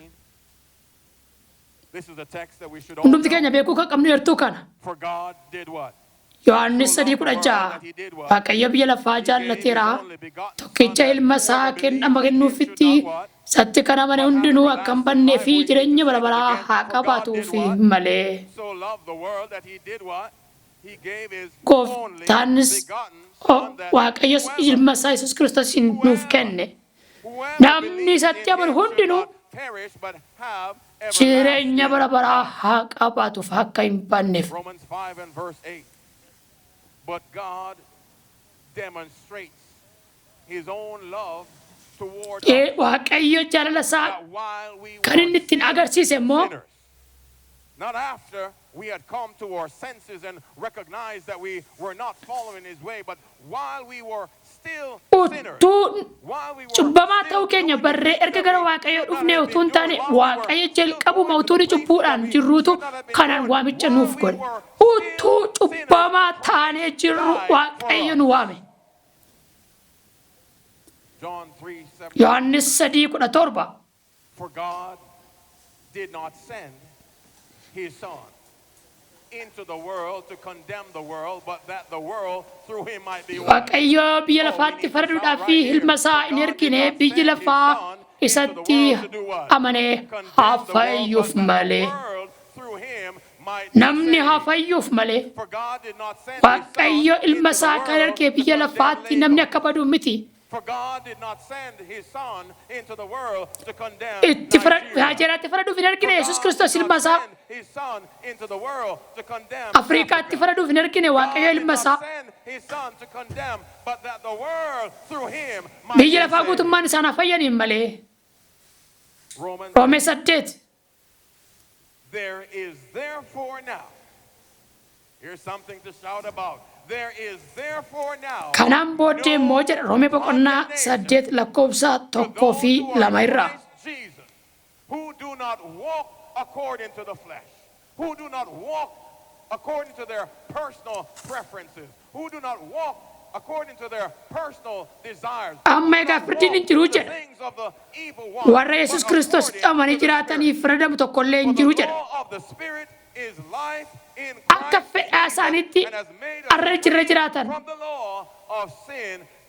This is a text that we should all Hundumti know. keenya beekuu kan qabnu yertuu kana. For God did what? Yohaannis 3:16, Waaqayyo biyya lafaa jaallateera, tokkicha ilma isaa kennama kennuufitti, isatti kan amane hundinuu akka hin bannee fi jireenya bara baraa haa qabaatuufi malee. So loved the world that he did what? He gave his only Gooftaanis begotten son that Waaqayyos whoever ilma isaa Yesuus Kiristoos nuuf kenne. whoever Namni believes in isatti amanu him should hundinuu not perish but have jireenya everlasting bara baraa life. haa qabaatuuf akka hin banneef. Romans 5 and verse 8. But God demonstrates his own love toward us Waaqayyo jaalala isaa that while we kan were inni ittiin still agarsiise immoo sinners, not after we had come to our senses and recognized that we were not following his way, but while we were still sinners, utuu while we were cubbamaa still ta'uu keenya doing the barree things erga that gara we Waaqayyoo should not dhufnee have utuu been hin taane doing, while we were Waaqayyo still jalqabuma going to utuu the nu place that cubbuudhaan we jirruutu should not have been kanaan going, waamicha while nuuf we godhe. were still Utuu sinners, cubbamaa taanee Christ jirru died for Waaqayyo us. nu waame. John 3:17. Yohaannis 3:17. For God did not send his son into the world to condemn the world, but that the world through him might be what? Waaqayyo biyya lafaatti faraduudhaaf fi ilma isaa hin ergine, biyyi lafaa isatti amanee haa fayyuuf malee. Namni haa fayyuuf malee. Waaqayyo ilma isaa kan ergee biyya lafaatti namni akka badu miti. For God did not send his son into the world to condemn Itti Nigeria. Naajeeraatti faraduuf hin ergine For Yesuus God Kiristoos did ilma not isaa. send his son into the world to condemn Afrikaatti Africa. faraduuf hin ergine Waaqayyo God did ilma not isaa. send his son to condemn, but that the world through him might Biyya be lafaa saved. guutummaan isaan haa fayyaniin malee. Romans Roomee 8. There is therefore now. Here's something to shout about. There is therefore now Kanaan booddee immoo jedha Roomee boqonnaa 8 lakkoofsa to 1 those fi who are 2 in irraa. Christ Jesus, who do not walk according to the flesh, who do not walk according to their personal preferences, who do not walk according to their personal desires. Amma egaa firdiin hin jiru jedha. Warra Yesuus Kiristoositti amanii jiraataniif firadamu tokkollee hin jiru jedha. Akka fedhaa isaaniitti har'a jirra jiraatan,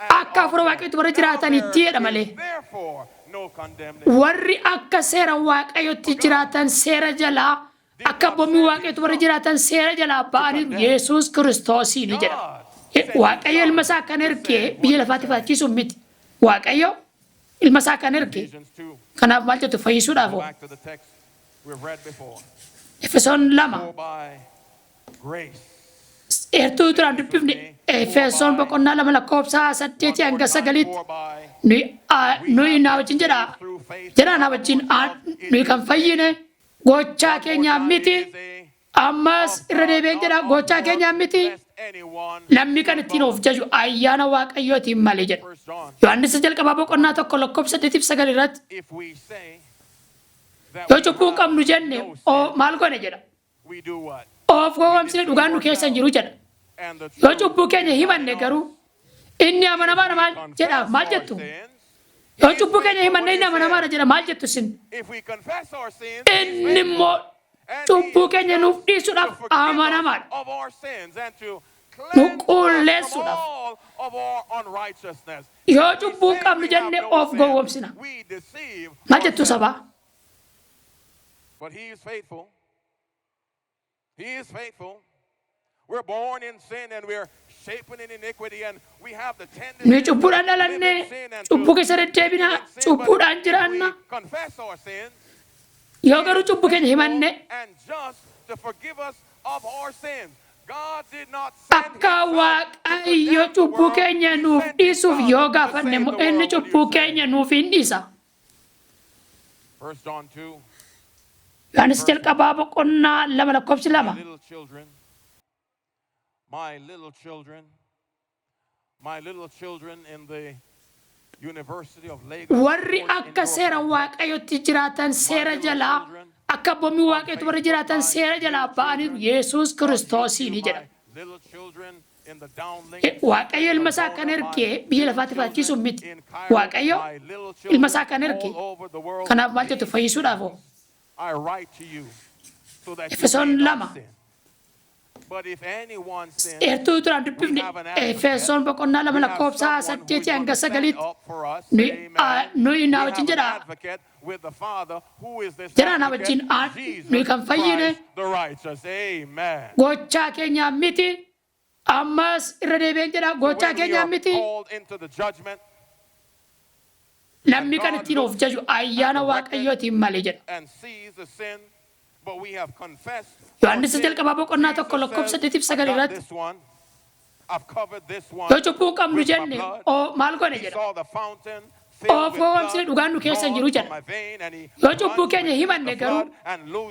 akka hafuura Waaqayyootti warra jiraatanitti jedha malee. Warri akka seera Waaqayyootti jiraatan seera jalaa, akka abboommii Waaqayyootti warra jiraatan seera jalaa ba'aniiru Yesuus Kiristoosiin jedha. Waaqayyo ilma isaa kan ergee biyya lafaatti fudhachiisuuf miti. Waaqayyo ilma isaa kan erge. Kanaaf maal jettu fayyisuudhaaf hoo? Back to the text we've read before. Efesoon 2. For by grace. Eertuu duraan dubbifne Efesoon boqonnaa 2 lakkoofsa 8 hanga 9tti For by nuyi naa wajjin jedha. Jedhaa naa wajjin, nuyi kan fayyine gochaa keenyaan miti. Ammas irra deebi'een jedha, gochaa keenyaan miti. Namni kan ittiin of jaju ayyaana Waaqayyootiin malee jedha. First John. Yohaannis jalqabaa boqonnaa 1 lakkoofsa 8 fi 9 irratti If we say that yoo we cubbuu have qabnu jenne no oo sin, maal goone jedha. we do what? Of gowwoomsine, dhugaan nu keessa hin jiru jedha. And the Yoo truth cubbuu keenya is himanne not in garuu us. inni amanamaadha maal jedha, Confess maal our jettu? sins, Yoo cubbuu keenya himanne inni amanamaadha jedha, maal jettu isin? If we confess our sins, Inni immoo cubbuu keenya nuuf dhiisuudhaaf amanamaadha. of our sins and to Nu cleanse us from qulleessuudhaaf. all of our unrighteousness. Yoo cubbuu qabnu jenne of gowwoomsina. We deceive Maal jettu ourselves. sabaa? But he is faithful. He is faithful. We're born in sin and we're shapen in iniquity and we have the tendency Nuyi cubbuudhaan dhalanne, cubbuu keessa deddeebina, cubbuudhaan jiraanna. Confess our sins. Yoo garuu cubbuu keenya himanne and just to forgive us of our sins. God did not send akka Waaqayyo cubbuu keenya nuuf dhiisuuf yoo gaafanne immoo inni cubbuu keenya nuuf hin dhiisa. First John 2, Yohaannis jalqabaa boqonnaa 2 lakkoofsi 2. My little children, my little children, my little children in the University of Lagos. Warri akka seera Waaqayyotti jiraatan seera jalaa Akka abboommii Waaqayyootti warra jiraatan seera jalaa ba'aniiru Yesuus Kiristoosiin jedha. Waaqayyo ilma isaa kan erge biyya lafaatti farachiisuuf miti. Waaqayyo ilma isaa kan erge kanaaf maal jettu, fayyisuudhaaf hoo? Efesoon 2. Eertuu duraan dubbifne, Efesoon boqonnaa 2 lakkoofsa 8 hanga 9tti, nuyi naa wajjin jedha. Jedhaa naa wajjin, nuyi kan fayyine gochaa keenyaan miti. Ammas irra deebi'een jedha, gochaa keenyaan miti. Namni kan ittiin of jaju ayyaana Waaqayyootiin malee jedha. Yohaannis jalqabaa boqonnaa 1 lakkoofsa 8 fi 9 irratti, yoo cubbuu qabnu jenne oo maal goone jedha? Of gowwoomsine, dhugaan nu keessa hin jiru jedha. Yoo cubbuu keenya himanne garuu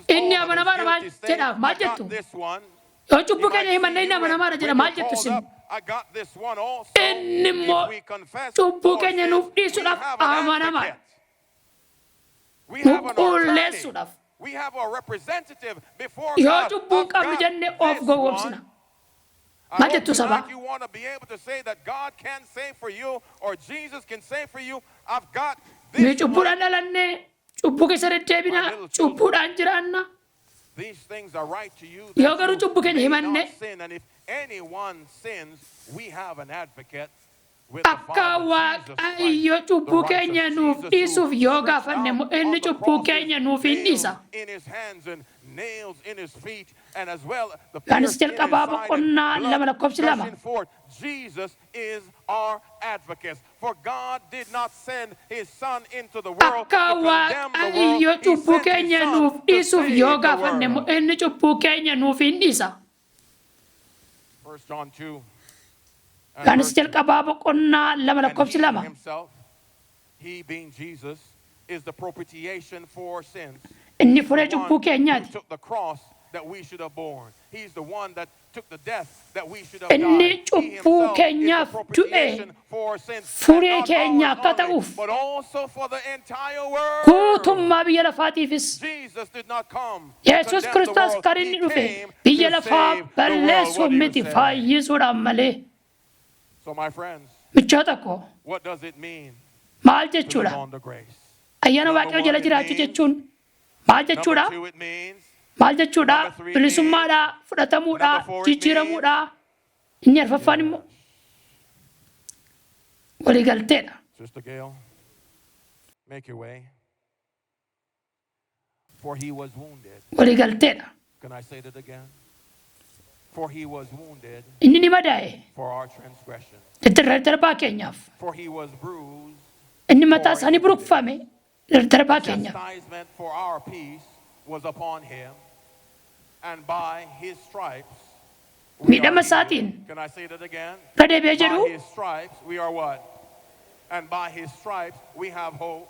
inni amanamaadha maal jedha? Maal jettu? Yoo cubbuu keenya himanne inni amanamaadha jedha. Maal jettu isin? Inni immoo cubbuu keenya nuuf dhiisuudhaaf amanamaadha. Nu qulleessuudhaaf. Yoo cubbuu hin qabnu jenne of gowwoomsina. Maal jettu sabaa? You want to be able to say that God can say for you or Jesus can say for you, "I've got Nuyi this one." cubbuudhaan dhalannee, cubbuu keessa deddeebina, cubbuudhaan jiraanna. These things are right to you Yoo garuu cubbuu keenya himanne, not sin, and if anyone sins, we have an advocate with the akka Father, Jesus Christ, Waaqayyo the cubbuu righteous. keenya nuuf Jesus who dhiisuuf yoo stretched gaafanne out immoo inni on the cubbuu cross keenya with nuuf hin nails dhiisa. in his hands and nails in his feet, and as well the Yohaannis pierced in his jalqabaa side and boqonnaa blood 2 lakkoofsi 2. gushing forth. Jesus is our advocate. For God did not send his Son into the world Akka to condemn the world. Waaqayyo He cubbuu sent his keenya Son nuuf to dhiisuuf yoo save the gaafanne immoo world. inni cubbuu keenya nuuf hin dhiisa. 1 John 2 and Yohaannis verse 2. jalqabaa boqonnaa 2 And lakkoofsi he 2. himself, he being Jesus, is the propitiation for sins. Inni He's furee the cubbuu one who keenyaati. took the cross that we should have borne. He's the one that took the death that we should have Inni died. He cubbuu himself is the keenyaaf du'e propitiation for our sins, and furee not keenya ours akka only, ta'uuf but also for the entire world. guutummaa biyya lafaatiifis. Jesus did not come to Yesus condemn the Kiristoos world. kan inni He dhufe came biyya to lafaa save the world. balleessuuf What do you miti, say? fayyisuudhaan malee. So, my friends, Michoota koo, what does it mean maal to live jechuudha? under grace? Ayyaana Waaqayyoo jala jiraachuu jechuun maal jechuudha? Number two, it means Maal jechuudha? Bilisummaadha, fudhatamuudha, jijjiiramuudha. Inni arfaffaan immoo waliigalteedha. Sister Gail, make your way. For he was wounded. Waliigalteedha. Can I say that again? For he was wounded Inni ni madaa'e for our transgression. daddarbaa keenyaaf. For he was bruised. Inni mataa isaa ni buruqfame daddarbaa keenyaaf. Chastisement for our peace was upon him. And by his stripes we are Miidhama healed. isaatiin Can I say that again? irra deebi'ee jedhu. By his stripes we are what? And by his stripes we have hope.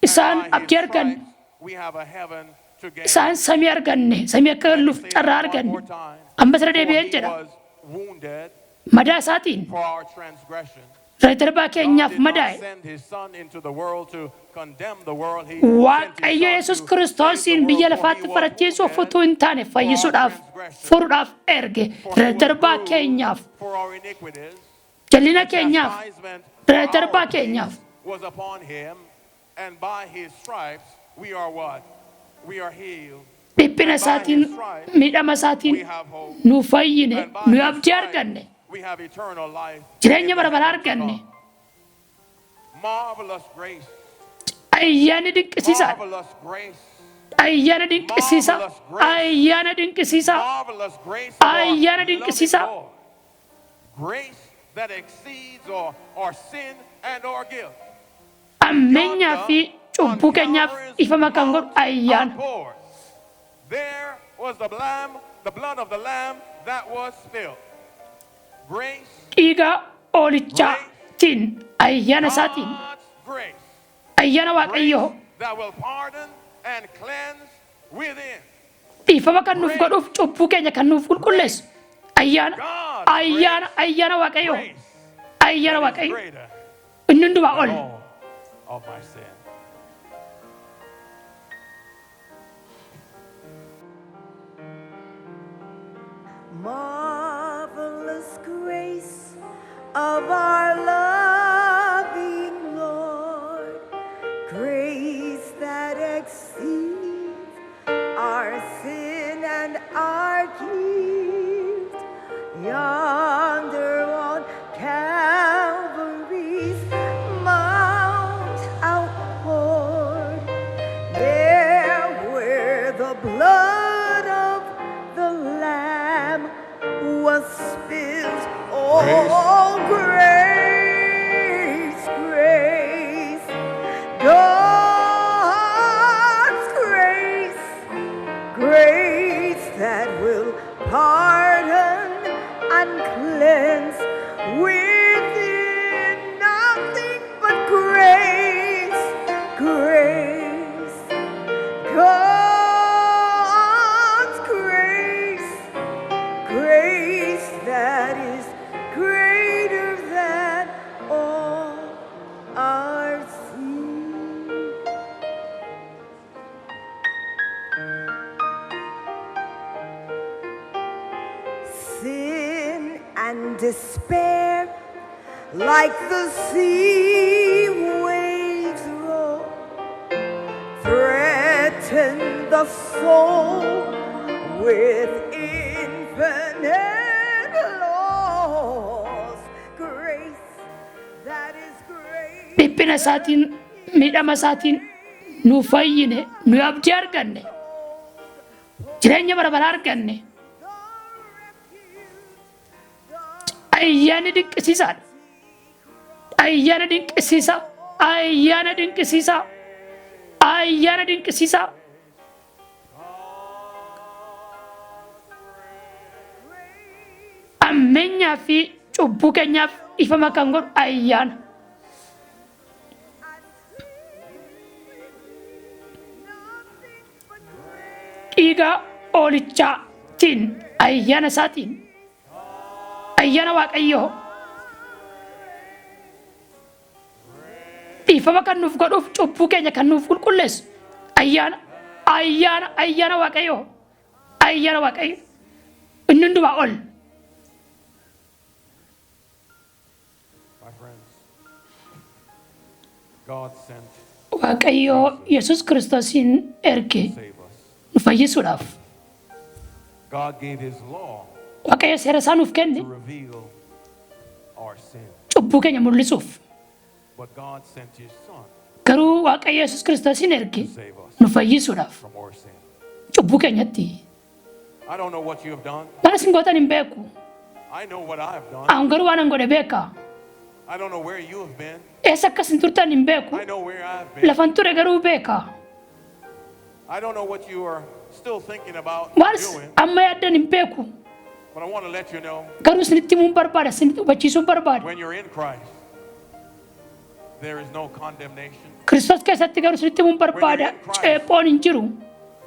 And Isaan by his abdii arganne. stripes we have a heaven to gain. Isaan samii arganne, samii akka galluuf Say that carraa one arganne. more time. Ammas irra For deebi'een he jedha. was wounded Madaa isaatiin for our transgression. darbaa God keenyaaf did not madaa'e. send his Son into the world to condemn the world. He sent his Waaqayyo Son Yesus to save the Kiristoosiin world, biyya for he lafaatti was farachiisuuf wounded utuu hin taane for our fayyisuudhaaf, transgression. furuudhaaf erge. For he was Darbaa keenyaaf, bruised for our iniquities. jal'ina keenyaaf, Chastisement for our darbaa keenyaaf. peace was upon him, and by his stripes we are what? We are healed. Dhiphina isaatiin, miidhama isaatiin We have hope. nu fayyine, And by nu his abdii stripes arganne, we have eternal life jireenya in the bara baraa heaven to arganne. come. Marvelous grace. Ayyaana dinqisiisaadha. Marvelous grace. Ayyaana dinqisiisaa. Ayyaana dinqisiisaa. Marvelous grace of our Ayyaana loving dinqisiisaa. Lord. Grace that exceeds our sin and our guilt. Ammeenyaa fi cubbuu keenyaaf ifama kan godhu ayyaana. Outpours. There was the lamb, the blood of the lamb that was spilled. Grace, Dhiiga oolichaatiin, ayyaana isaatiin, God's grace. Ayyaana Waaqayyoo Grace that will pardon and cleanse within. dhiifama kan nuuf godhuuf cubbuu keenya kan nuuf qulqulleessu ayyaana, ayyaana, ayyaana Waaqayyoo, Grace ayyaana that is Waaqayyoo greater inni hundumaa than ol. all of my sin. Marvelous grace of our loving Lord, grace that exceeds our sin and our guilt. Yonder on Calvary's mount outpoured, there where the blood of the Lamb was spilled. Oh, grace, grace, God's grace, grace that will pardon and cleanse within, nothing but grace, grace, God's grace, grace that is greater than all our sin. Sin and despair, like the sea waves roll, threaten the soul with infinite loss. Grace that is great. Dhiphina isaatiin, miidhama isaatiin nu fayyine, nu abdii arganne, jireenya bara baraa arganne. The refuge, the Ayyaanni dinqisiisaadha. Ayyaana dinqisiisaa. Ayyaana dinqisiisaa. Ayyaana dinqisiisaa. Ammeenyaa fi cubbuu keenyaaf ifama kan godhu ayyaana. nothing but grace. Dhiiga oolichaatiin, ayyaana isaatiin, ayyaana Waaqayyoo dhiifama kan nuuf godhuuf, cubbuu keenya kan nuuf qulqulleessu ayyaana, ayyaana, ayyaana Waaqayyoo, ayyaana Waaqayyo inni hundumaa ol. My friends, God sent Waaqayyoo Yesus Kiristoosiin erge to save us. nu fayyisuudhaaf. God gave his law Waaqayyo seera isaa nuuf kenne to reveal our sin. cubbuu keenya mul'isuuf. But God sent his son Garuu Waaqayyo Yesus Kiristoosiin erge to save us nu fayyisuudhaaf from our sin. cubbuu keenyatti. I don't know what you have done. Waan isin gootan hin beeku. I know what I've done. An garuu waan an godhe beeka. I don't know where you have been. Eessa akkas hin turtan hin beeku. I know where I've been. Lafan ture garuu beeka. I don't know what you are still thinking about Waan doing, amma yaaddan hin beeku. but I want to let you know, Garuu isinitti himuun barbaada, isinitti hubachiisuun barbaada. when you're in Christ, there is no condemnation. Kiristoos keessatti garuu isinitti himuun barbaada. Ceephoon hin jiru.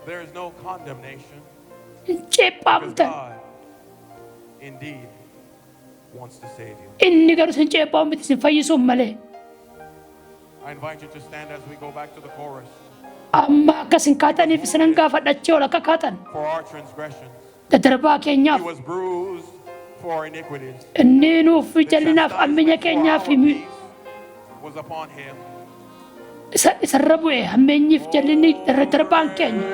There is no condemnation Hin because ceephaamtan. God indeed wants to save you. Inni garuu isin ceephaa'u miti, isin fayyisuun malee. I invite you to stand as we go back to the chorus. Amma akka isin kaataniif isinan gaafadhachee ol akka kaatan. For our transgressions, Daddarbaa keenyaaf he was bruised for our iniquities. inni nuuf The jal'inaaf hammeenya chastisement for keenyaaf our peace was upon him. Isa isarra bu'e hammeenyiif jal'inni daddarbaan keenya.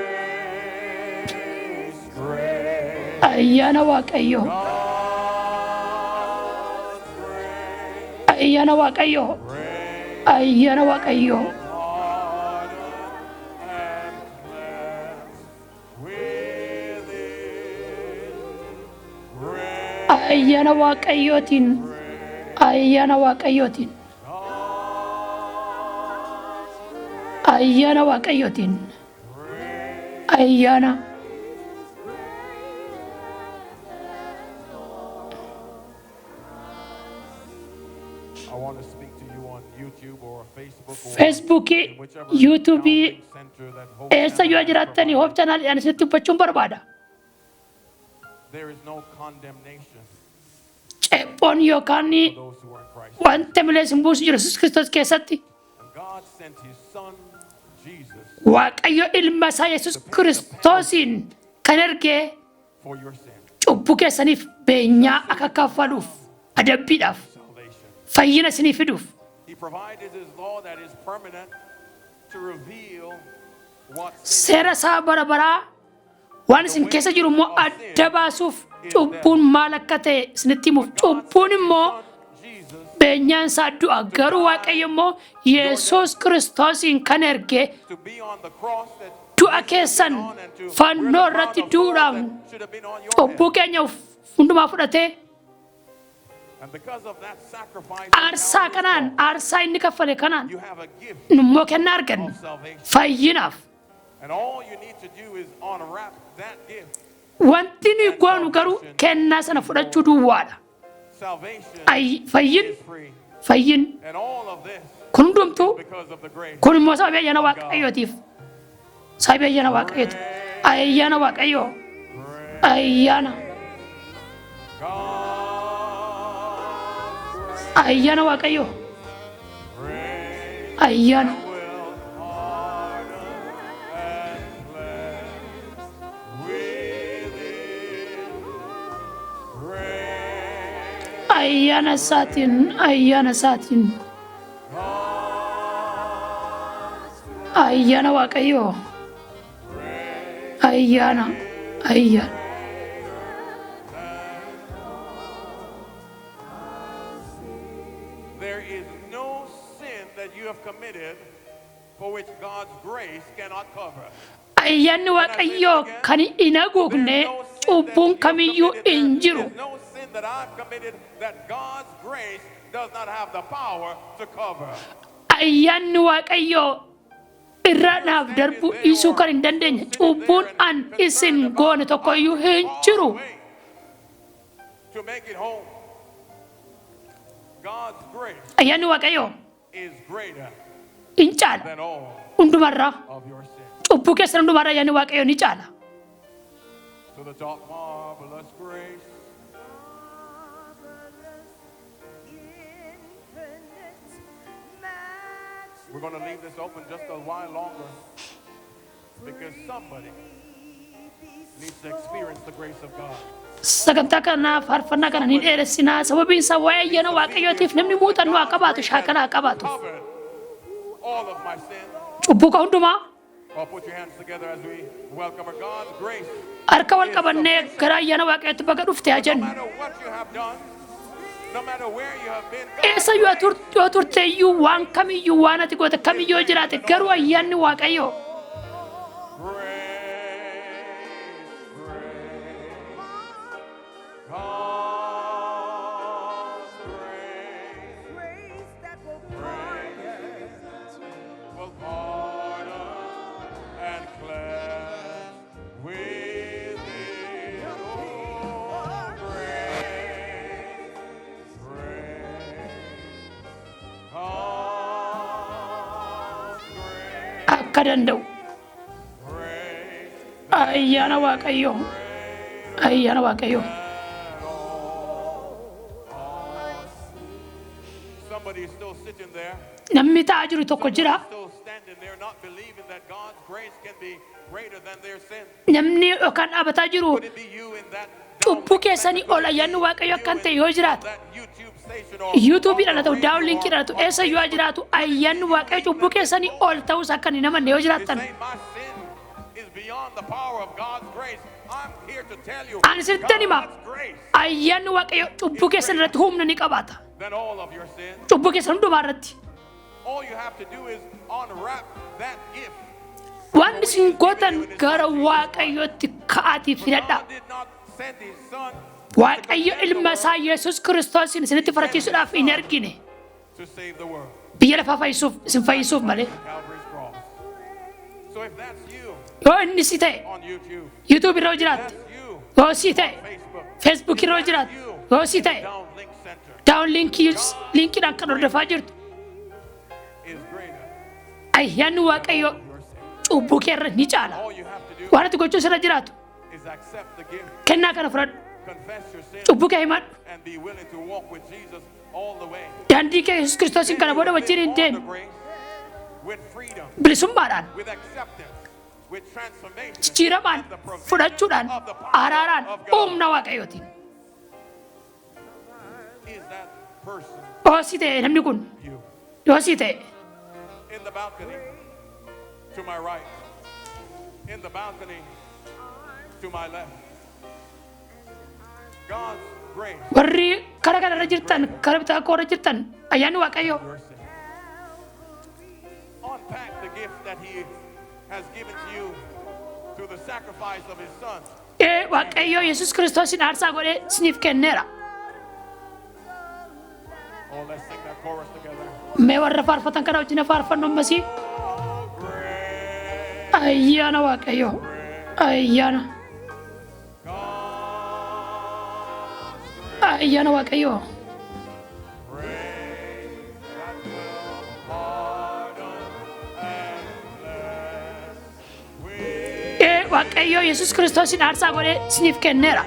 Grace, grace, Ayyaana Waaqayyoo. God's grace, Ayyaana Waaqayyoo. grace, Ayyaana Waaqayyoo. pardon and cleanse within. Grace, Ayyaana Waaqayyootiin. Ayyaana Waaqayyootiin. Ayyaana Waaqayyootiin. Ayyaana. I want to speak to you on YouTube or Facebook or Feesbuukii, in whichever YouTubeii, downlink center that Hope eessa yoo Channel has jiraattanii provided. Hope Channel isinitti dubbachuun barbaada. There is no condemnation Ceephoon yookaan for those who are in Christ. Wanta malee isin buusu jiru Yesuus Kiristoos keessatti. And God sent his son, Jesus, Waaqayyo ilma isaa Yesuus Kiristoosiin kan ergee for your sin. Cubbuu keessaniif beenyaa akka kaffaluuf, adabbiidhaaf, Salvation. Fayyina isinii fiduuf. He provided his law that is permanent to reveal what sin Seera isaa bara baraa waan isin keessa jiru immoo adda baasuuf, cubbuun maal akka ta'e isinitti himuuf. Cubbuun immoo Jesus beenyaan isaa du'a, garuu Waaqayyo immoo Yesuus Kiristoosiin kan erge to be on the cross that du'a keessan fannoo irratti du'uudhaan should have been on your head. Cubbuu keenya hundumaa fudhatee And because of that sacrifice, aarsaa kanaan, aarsaa inni kaffale kanaan, you have a gift nummoo kennaa arganna of salvation. fayyinaaf. And all you need to do is unwrap that gift. Wanti nuyi goonu garuu kennaa sana fudhachuu duwwaadha. Salvation Fayyin is free. Fayyin And all of this kun hundumtuu because of the grace. Kun immoo sababii ayyaana Waaqayyootiif, sababii ayyaana Waaqayyooti, ayyaana Waaqayyoo, ayyaana God's ayyaana Waaqayyoo, grace ayyaana will pardon and cleanse with His grace. Ayyaana isaatiin, ayyaana isaatiin, ayyaana Waaqayyoo, ayyaana, ayyaana. There is no sin that you have committed for which God's grace cannot cover. Ayyaanni Waaqayyoo kan hin haguugne cubbuun kamiyyuu hin jiru. There's no sin that I've committed that God's grace does not have the power to cover. Ayyaanni Waaqayyoo irra naaf darbuu dhiisuu kan hin dandeenye cubbuun an isin goone tokkoyyuu hin jiru. To make it home. God's grace Ayyaanni Waaqayyoo is greater hin caala than all hundumarraa. Of your sin. Cubbuu keessan hundumarraa ayyaanni Waaqayyoo ni caala. To the top, marvelous grace. Marvelous, infinite, We're going to leave this open just a while longer because somebody needs to experience the grace of God. Sagantaa kanaaf faarfannaa kana ni dheeressinaa, sababiin isaa waa'ee ayyaana Waaqayyootiif namni muuxannoo haa qabaatu, shaakala haa qabaatu. Covered all of my sin. Cubbuu ka hundumaa. Oh, put your hands together as we welcome her. God's grace. Harka wal qabannee gara ayyaana Waaqayyootti baga dhufte haa No jennu. Matter what you have done, no matter where you have been, God's Eessa yoo turte iyyuu, waan kamiyyuu, waan ati goote kamiyyuu yoo jiraate, garuu ayyaanni Waaqayyoo grace, grace, God's grace Grace that will pardon. Will pardon and cleanse with it. Oh, grace, grace, God's grace, akka danda'u grace. Ayyaana Waaqayyoo, ayyaana Waaqayyoo. Somebody is still sitting there, Namni taa'aa jiru tokko jira. Still standing there, not believing that God's grace can be greater than their sin. Namni yookaan dhaabataa jiru Could it be you in that cubbuu keessanii ol ayyaanni Waaqayyoo akkan ta'e yoo jiraate, that YouTube station or YouTubeidhaan haa ta'u, downlinkiidhaan haa ta'u, eessa yoo jiraatu, ayyaanni Waaqayyo cubbuu keessanii ol ta'us akka hin amanne yoo jiraattan, saying my sin is beyond the power of God's grace? I'm here to tell you, Ani sittan hima. God's grace Ayyaanni Waaqayyo cubbuu keessan irratti humna ni qabaata. Than all of your sins. Cubbuu keessan hundumaa irratti. All you have to do is unwrap that gift. Waan isin gootan gara Waaqayyootti ka'aatii fidadhaa. God did not send his son Waaqayyo ilma isaa Yesuus Kiristoosin isinitti farachiisuudhaaf hin ergine. To save the world. Biyya lafaa fayyisuuf, isin fayyisuuf malee. Calvary's cross. So if that's you Yoo inni si ta'e, on YouTube, YouTube irra yoo jiraatte, that's you yoo si ta'e, Facebook, Facebook irra yoo jiraatte, yoo si ta'e, Downlink Center down linkiidhaan kan hordofaa jirtu, is greater ayyaanni Waaqayyo your sin. Cubbuu kee irra ni caala. All you have to do Waan ati gochuu sirra jiraatu, is accept the gift, kennaa kana fudhadhu, confess your sin, cubbuu kee himadhu, and be willing to walk with Jesus all the way. Daandii kee Yesuus Kiristoosiin kana booda wajjin hin On the deemi. grace, with freedom, Bilisummaadhaan, with acceptance, with transformation Jijjiiramaan, and the provision fudhachuudhaan, of the power araaraan, of God. Humna Waaqayyootiin. Is that person Yoo si ta'e namni kun, you? Yoo si ta'e, In the balcony to my right, in the balcony to my left. God's grace, warri kara kanarra jirtan, kara bitaa koo irra jirtan, ayyaanni Waaqayyoo your sin. Unpack the gift that He has given to you through the sacrifice of His Son. Ee, Waaqayyoo Yesus Kiristoosin aarsaa godhee isiniif kenneera. Oh, let's sing that chorus together. Mee warra faarfatan kana wajjin faarfannu ammasii. Oh, grace, Ayyaana Waaqayyoo, ayyaana, God's ayyaana Waaqayyoo. Grace that will pardon and cleanse. With Ee, Waaqayyoo Yesus Kiristoosin aarsaa godhee isiniif kenneera.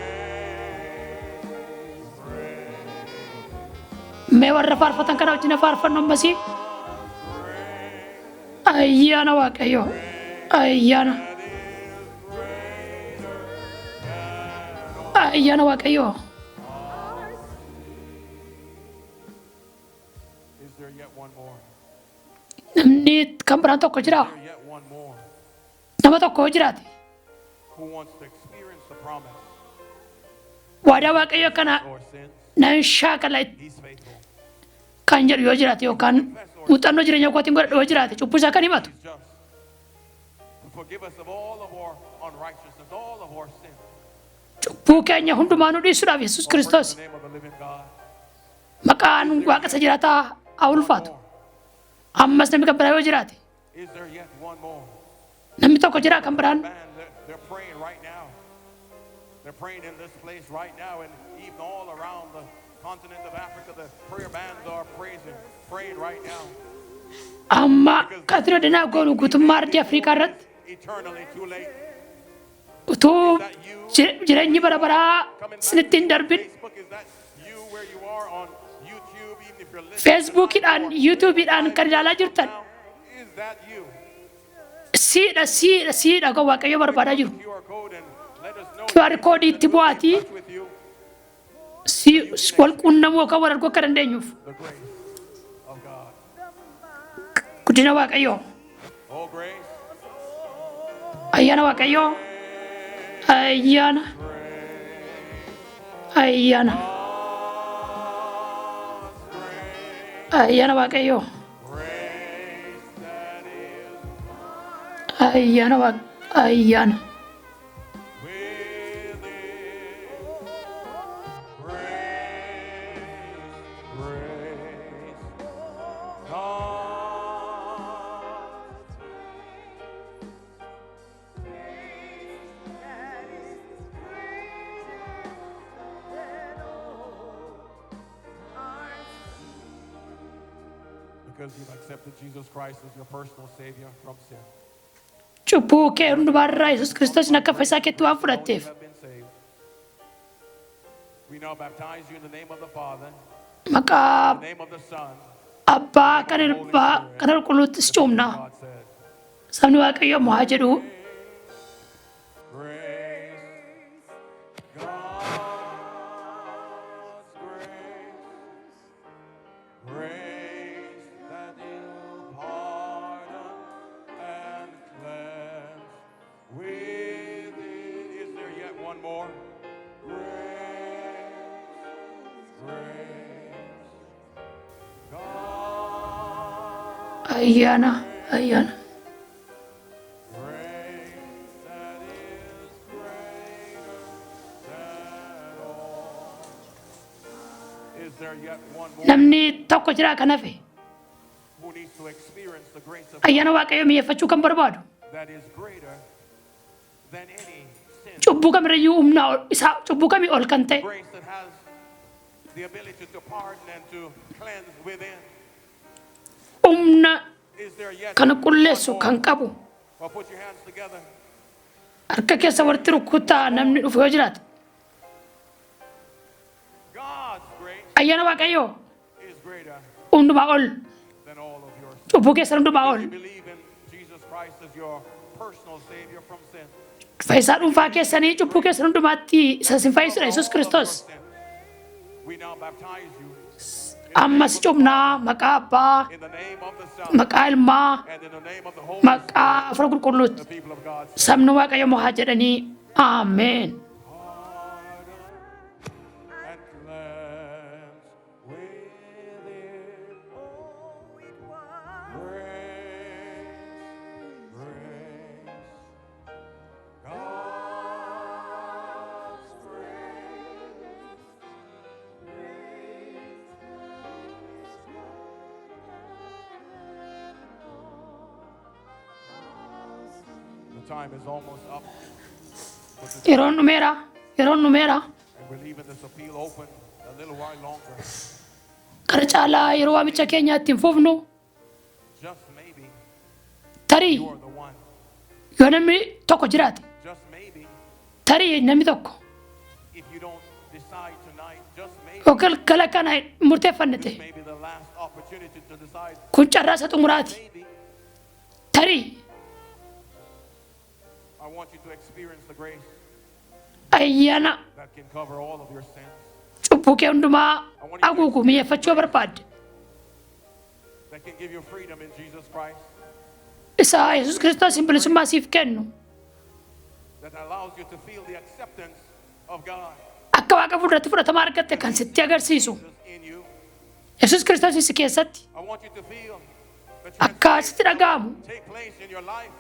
Mee warra faarfatan kana wajjin faarfannu ammasii. Ayyaana Waaqayyoo, ayyaana, ayyaana Waaqayyoo. Is there yet one more? Namni kan biraan tokko jiraa? Is there yet one more Nama tokko yoo jiraate, who wants to experience the promise waadaa Waaqayyoo kana or sins? nan shaakala He's faithful. kan jedhu yoo jiraate, yookaan muuxannoo jireenya kootiin godhadhu yoo jiraate, cubbuu isaa kan himatu, He's just to forgive us of all of our unrighteousness, all of our sins. Cubbuu keenya hundumaa nu dhiisuudhaaf Yesus Oh, praise Kiristoos the name of the living God. maqaan Waaqa isa jiraataa haa ulfaatu. Ammas namni kan biraa yoo jiraate, Is there yet one more? Namni tokko jira kan biraan? Man, they're praying right now. They're praying in this place right now, and even all around the continent of Africa, the prayer bands are praising, praying right now. Amma katira danaa goonu guutummaa ardii Afrikaa irratti Eternally too late. Utuu jireenyi bara baraa isinitti hin darbin, Facebook, is that you where you are on YouTube, even if you're listening Feesbuukiidhaan, Yuutuubiidhaan kan ilaalaa jirtan, now? Is that you? Siidha, siidha, siidha kan Waaqayyo barbaadaa jiru. QR code and let us know. QR code itti bu'aatii Touch with you si wal quunnamuu yookaan wal arguu akka dandeenyuuf. The grace of God. Guddina Waaqayyoo. Oh, grace, Ayyaana Waaqayyoo. Ayyaana. Ayyaana. God's grace, Ayyaana Waaqayyoo. Grace that is Ayyaana Waaq ayyaana. Within. Grace, grace, God. That is greater than all our Because you've accepted Jesus Christ as your personal Savior from sin. Cubbuu kee hundumaarraa Yesus Kiristoosin akka fayyisaa keetti waan fudhatteef, You have been saved. We now baptize you in the name of the Father, maqaa the name of the Son, Abbaa, kan Ilmaa, kan Qulqulluutti si cuuphna. God said, Sabni Waaqayyoo immoo haa jedhu. Grace, God's grace, grace that will pardon and cleanse within. Is there yet one more? Grace, grace, God. Ayyaana, ayyaana. Grace that is greater than all. Is there yet one more Namni tokko jira kan hafe, who needs to experience the grace of ayyaana Waaqayyoo mi'eeffachuu kan barbaadu, that is greater than any sin? Cubbuu kamirrayyuu humna isaa, cubbuu kamii ol kan ta'e, Grace that has the ability to pardon and to cleanse within. Humna Is there yet kan qulleessu one more? kan qabu, Well, put your hands together. Harka keessa walitti rukkutaa namni dhufu yoo jiraate. God's grace Ayyaana Waaqayyoo is greater hundumaa ol, than all of your sins. Cubbuu keessan hundumaa ol. You believe in Jesus Christ as your personal Savior from sin. Fayyisaa dhuunfaa keessanii cubbuu keessan hundumaatti isa isin fayyisudha Yesuus All of your Kiristoos. sin. We now baptize you Amma si cuuphnaa maqaa Abbaa, in the name of the Son maqaa Ilmaa, and in the name of the Holy maqaa Hafuura Qulqulluutti. Spirit. The people of God say, Sabni Waaqayyo moo haa jedhanii Ameen. "Pardon and cleanse within. Oh, it was Grace, grace, God's grace. The time is almost up, but the Yeroon dhumeera. Yeroon dhumeera. and we're leaving this appeal open a little while longer. Kana caalaa yeroo waamicha keenyaa ittiin fufnu Just maybe tarii you are the one. yoo namni tokko jiraate Just maybe tarii namni tokko if you don't decide tonight, just maybe yoo galgala kana hin murteeffanne this ta'e may be the last opportunity to decide. kun carraa isa xumuraati. Maybe Tarii I want you to experience the grace ayyaana that can cover all of your sins, cubbuu kee hundumaa haguugu mi'eeffachuu yoo barbaadde that can give you freedom in Jesus Christ, isa Yesuus Kiristoos bilisummaa siif kennu that allows you to feel the acceptance of God akka Waaqa fuulduratti fudhatama argatte kan sitti agarsiisu just in you. Yesuus Kiristoos si keessatti I want you to feel the akka sitti dhaga'amu take place in your life.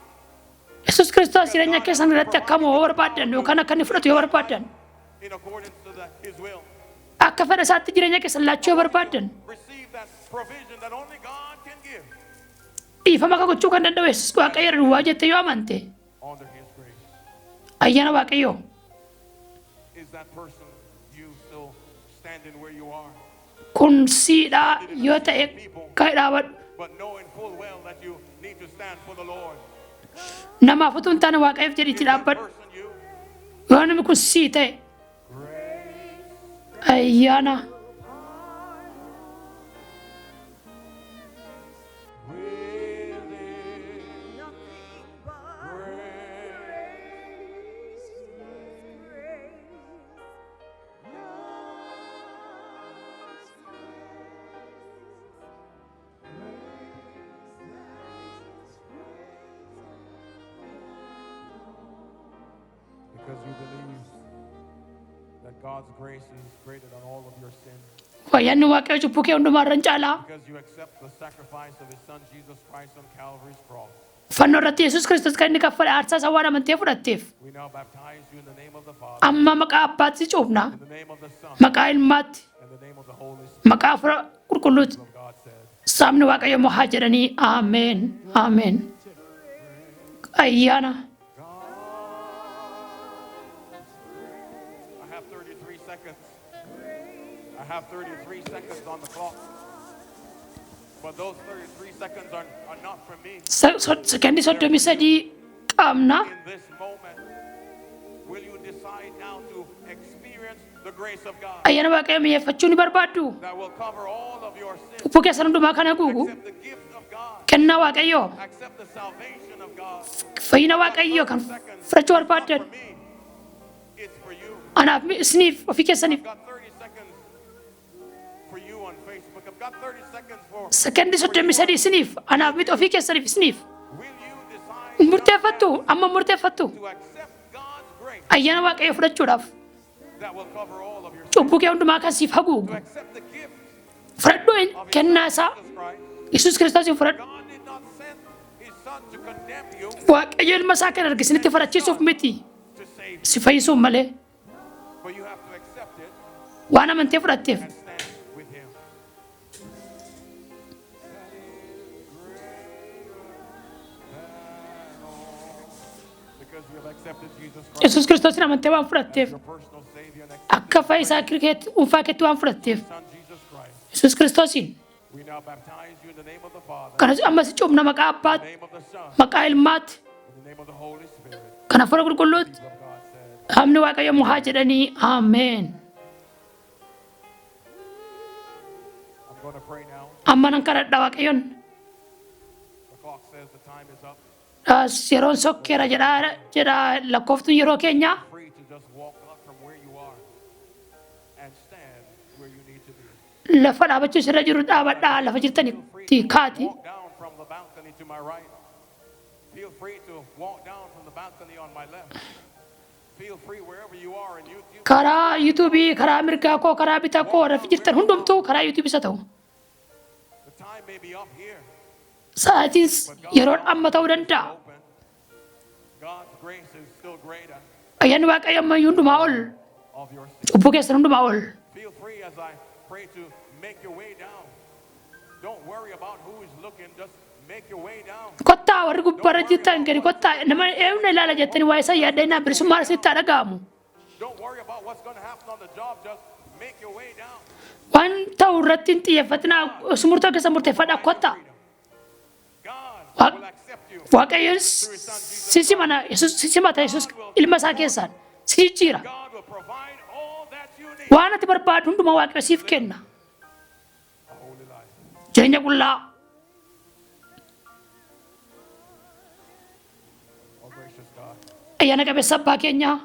Yesuus Kiristoos jireenya keessan irratti akka mo'oo barbaaddan yookaan akka inni fudhatu yoo barbaaddan In accordance to His will. Akka fedha isaatti jireenya keessan laachuu yoo barbaaddan Receive that provision that only God can give dhiifama akka gochuu kan danda'u Yesuus Waaqayyo duwwaa jette yoo amante under His grace. Ayyaana Waaqayyoo. Is that person you still standing where you are? Kun siidhaa yoo ta'e kan dhaabadhu. But knowing full well that you need to stand for the Lord. Namaaf utuu hin taane Waaqayyoof jedhiitti Is that dhaabbadhu. person you? Yoo namni kun sii ta'e Grace ayyaana within. Nothing but Grace. grace, God's grace, grace Because you believe that God's grace is greater than all of your sins. Ayyaanni Waaqayyoo cubbuu kee hundumaa irra hin caalaa. Because you accept the sacrifice of His Son Jesus Christ on Calvary's cross. Fannoo irratti Yesuus Kiristoos kan inni kaffale aarsaa isaa waan amantee fudhatteef We now baptize you in the name of the Father, amma maqaa Abbaatti si cuuphna, in the name of the Son, maqaa Ilmaatti, and the name of the Holy Spirit. Maqaa Hafuura Qulqulluutti. Of God said, Sabni Waaqayyo immoo haa jedhanii Ameen, Ameen. Ayyaana. God. I have 33 seconds. I have 33 seconds on the clock. But those 33 seconds are not for me. Sekendii 33 qabna. In this moment, will you decide now to experience the grace of God Ayyaana Waaqayyo mi'eeffachuu ni barbaaddu? That will cover all of your sins? Cubbuu keessan hundumaa kan haguugu Accept the gift of God. Kennaa Waaqayyoo Accept the salvation of God. Fayyina Waaqayyoo kan fudhachuu barbaaddan For me, it's for you. Anaaf isiniif ofii keessaniif. I've got 30 seconds for you on Facebook. I've got 30 seconds for. Sekendii 33 isiniif, anaaf miti, ofii keessaniif isiniif. Will you decide Murteeffattu? Amma murteeffattu? to accept God's grace Ayyaana Waaqayyoo fudhachuudhaaf that will cover all of your sins? Cubbuu kee hundumaa kan siif haguugu To accept the gift fudhadhu of His kennaa Son, isaa Jesus Christ. Yesuus Kiristoosin fudhadhu. God did not send His Son to condemn you, Waaqayyo ilma isaa kan argisinitti farachiisuuf miti, to save you. Si fayyisuuf malee. But you have to accept it Waan amantee fudhatteef and stand with Him. That is greater than all. Because you have accepted Jesus Christ Yesuus Kiristoosin amantee waan as fudhatteef your personal Savior and accepted akka fayyisaa keetti dhuunfaa keetti waan fudhatteef Son Jesus Christ. Yesuus Kiristoosiin We now baptize you in the name of the Father, kanas amma si cuuphna maqaa in the Abbaatti, name of the Son, maqaa Ilmaatti, in the name of the Holy Spirit. Kan Hafuura Qulqulluutti. People of God said, Sabni Waaqayyo immoo haa jedhanii Ameen. I'm going to pray now. Amma nan kadhadha Waaqayyoon. The clock says the time is up. Yeroon sokkeera jedhaa jedha lakkooftuun yeroo keenya. Free to just walk up from where you are and stand where you need to be. Lafa dhaabachuu sirra jiru dhaabadhaa lafa jirtanitti Free to kaati. walk down from the balcony to my right. Feel free to walk down from the balcony on my left. Feel free wherever you are in YouTube. Karaa yuutuubii, karaa mirgaa koo, karaa bitaa koo, lafa jirtan hundumtuu karaa yuutuubii isa ta'u. The time may be up here. Sa'aatiin yeroon amma ta'uu danda'a. Open. God's grace is still greater Ayyaanni Waaqayyo ammayyuu hundumaa ol. of your sin. Cubbuu keessan hundumaa ol. Feel free as I pray to make your way down. Don't worry about who is looking. Just make your way down. Kottaa warri gubbaarra jirtan gadi kottaa nama eenyu ilaala jettanii waa'ee isaa yaaddeenaa bilisummaan isinitti haa dhaga'amu. Don't worry about what's going to happen on the job. Just make your way down. Waan ta'u irratti hin xiyyeeffatinaa murtoo keessa murteeffadhaa kottaa. Freedom. God will accept you. Waaqayyoon si simana Yesuus si simata Yesuus ilma isaa keessaan si jijjiira. God will provide all that you need. Waan ati barbaadu hundumaa Waaqayyo siif kenna. A holy life. Jireenya qullaa. Oh, gracious God, Ayyaana qabeessa abbaa keenyaa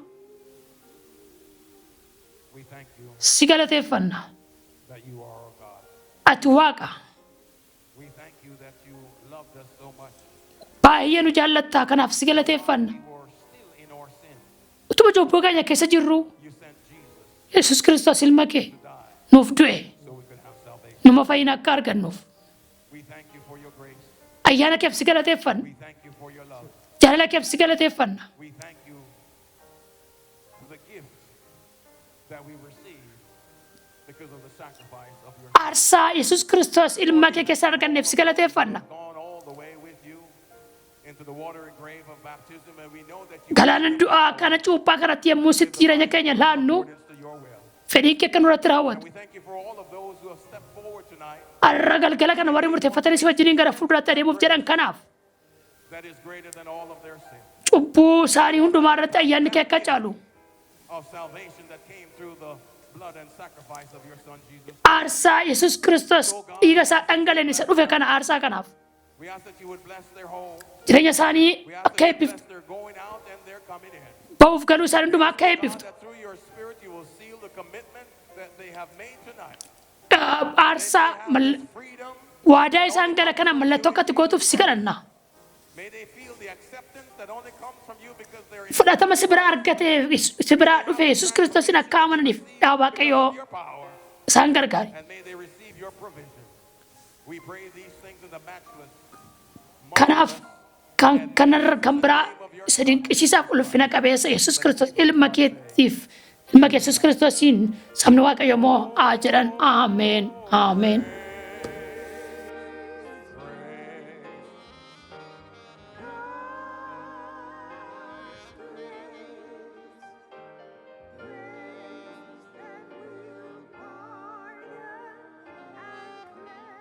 we thank you si galateeffanna. that you are our God. Ati Waaqa. We thank you that you loved us so much. Baay'ee nu jaallattaa kanaaf si galateeffanna. We were still in our sin. Utuma cubbuu keenya keessa jirru You sent Jesus Yesuus Kiristoos ilma kee to die nuuf du'e so we could have salvation. numa fayyina akka argannuuf. We thank you for your grace. Ayyaana keef si galateeffanna. We thank you for your love. Jaalala keef si galateeffanna. We thank you for the gift that we received because of the sacrifice of your Aarsaa Yesuus Kiristoos ilma kee keessa arganneef si galateeffanna. Gone all the way with you into the watery grave of baptism, and we know that you Galaana du'aa kana cuuphaa kanatti yommuu sitti jireenya keenya laannu accordance to your will. Fedhiin kee akka nurratti And raawwatu. we thank you for all of those who have stepped forward tonight Har'a galgala kana warri murteeffatanii si wajjiniin gara fuulduraatti adeemuuf jedhan kanaaf that is greater than all of their sin, cubbuu isaanii hundumaa irratti ayyaanni kee akka caalu of salvation that came through the blood and sacrifice of your Son Jesus. Aarsaa Yesuus Kiristoos dhiiga isaa dhangaleen isa dhufe kana aarsaa kanaaf We ask that you would bless their home. Jireenya isaanii We ask akka that you eebbiftu bless their going out and their coming in. Ba'uuf galuu isaanii hundumaa akka God, eebbiftu that through your Spirit you will seal the commitment that they have made tonight. Aarsaa May they have this freedom. Waadaa isaan gala kana mallattoo akka ati gootuuf si kadhanna. May they feel the acceptance that only comes from you because they're in Fudhatama si biraa argate si biraa dhufe Yesuus Kiristoosin akka amananiif yaa Waaqayyoo your power. Isaan gargaari. And may they receive your provision. We pray these things in the matchless, Kanaaf marvelous, kan kanarra kan biraa isa dinqisiisaaf ulfina qabeessa Yesuus Kiristoos ilma keetiif ilma kee Yesuus Kiristoosiin sabni Waaqayyo immoo haa jedhan aameen aameen. God's grace, grace that will pardon and cleanse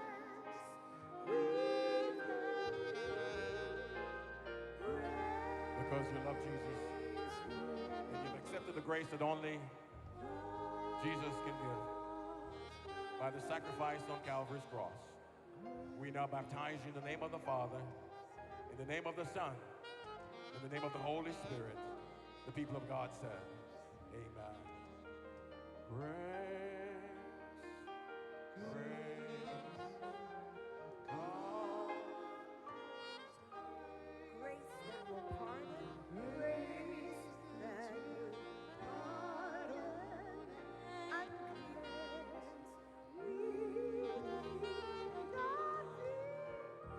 with Because you love Jesus and you've accepted the grace that only Jesus can give by the sacrifice on Calvary's cross. We now baptize you in the name of the Father, in the name of the Son, in the name of the Holy Spirit. The people of God said, Amen. Grace, grace, God. Grace that will pardon, grace that will pardon and cleanse me with the God's grace, grace that is greater than all.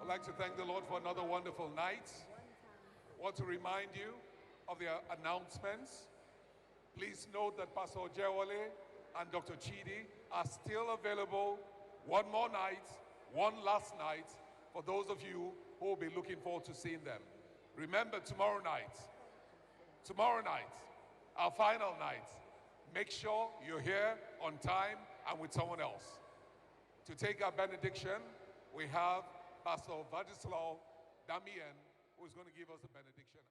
I'd like to thank the Lord for another wonderful night. Want to remind you of the announcements. Please note that Pastor Ojewale and Dr. Chidi are still available one more night, one last night, for those of you who will be looking forward to seeing them. Remember, tomorrow night, our final night, make sure you're here on time. and with someone else. To take our benediction, we have Pastor Vladislav Damien, who is going to give us the benediction.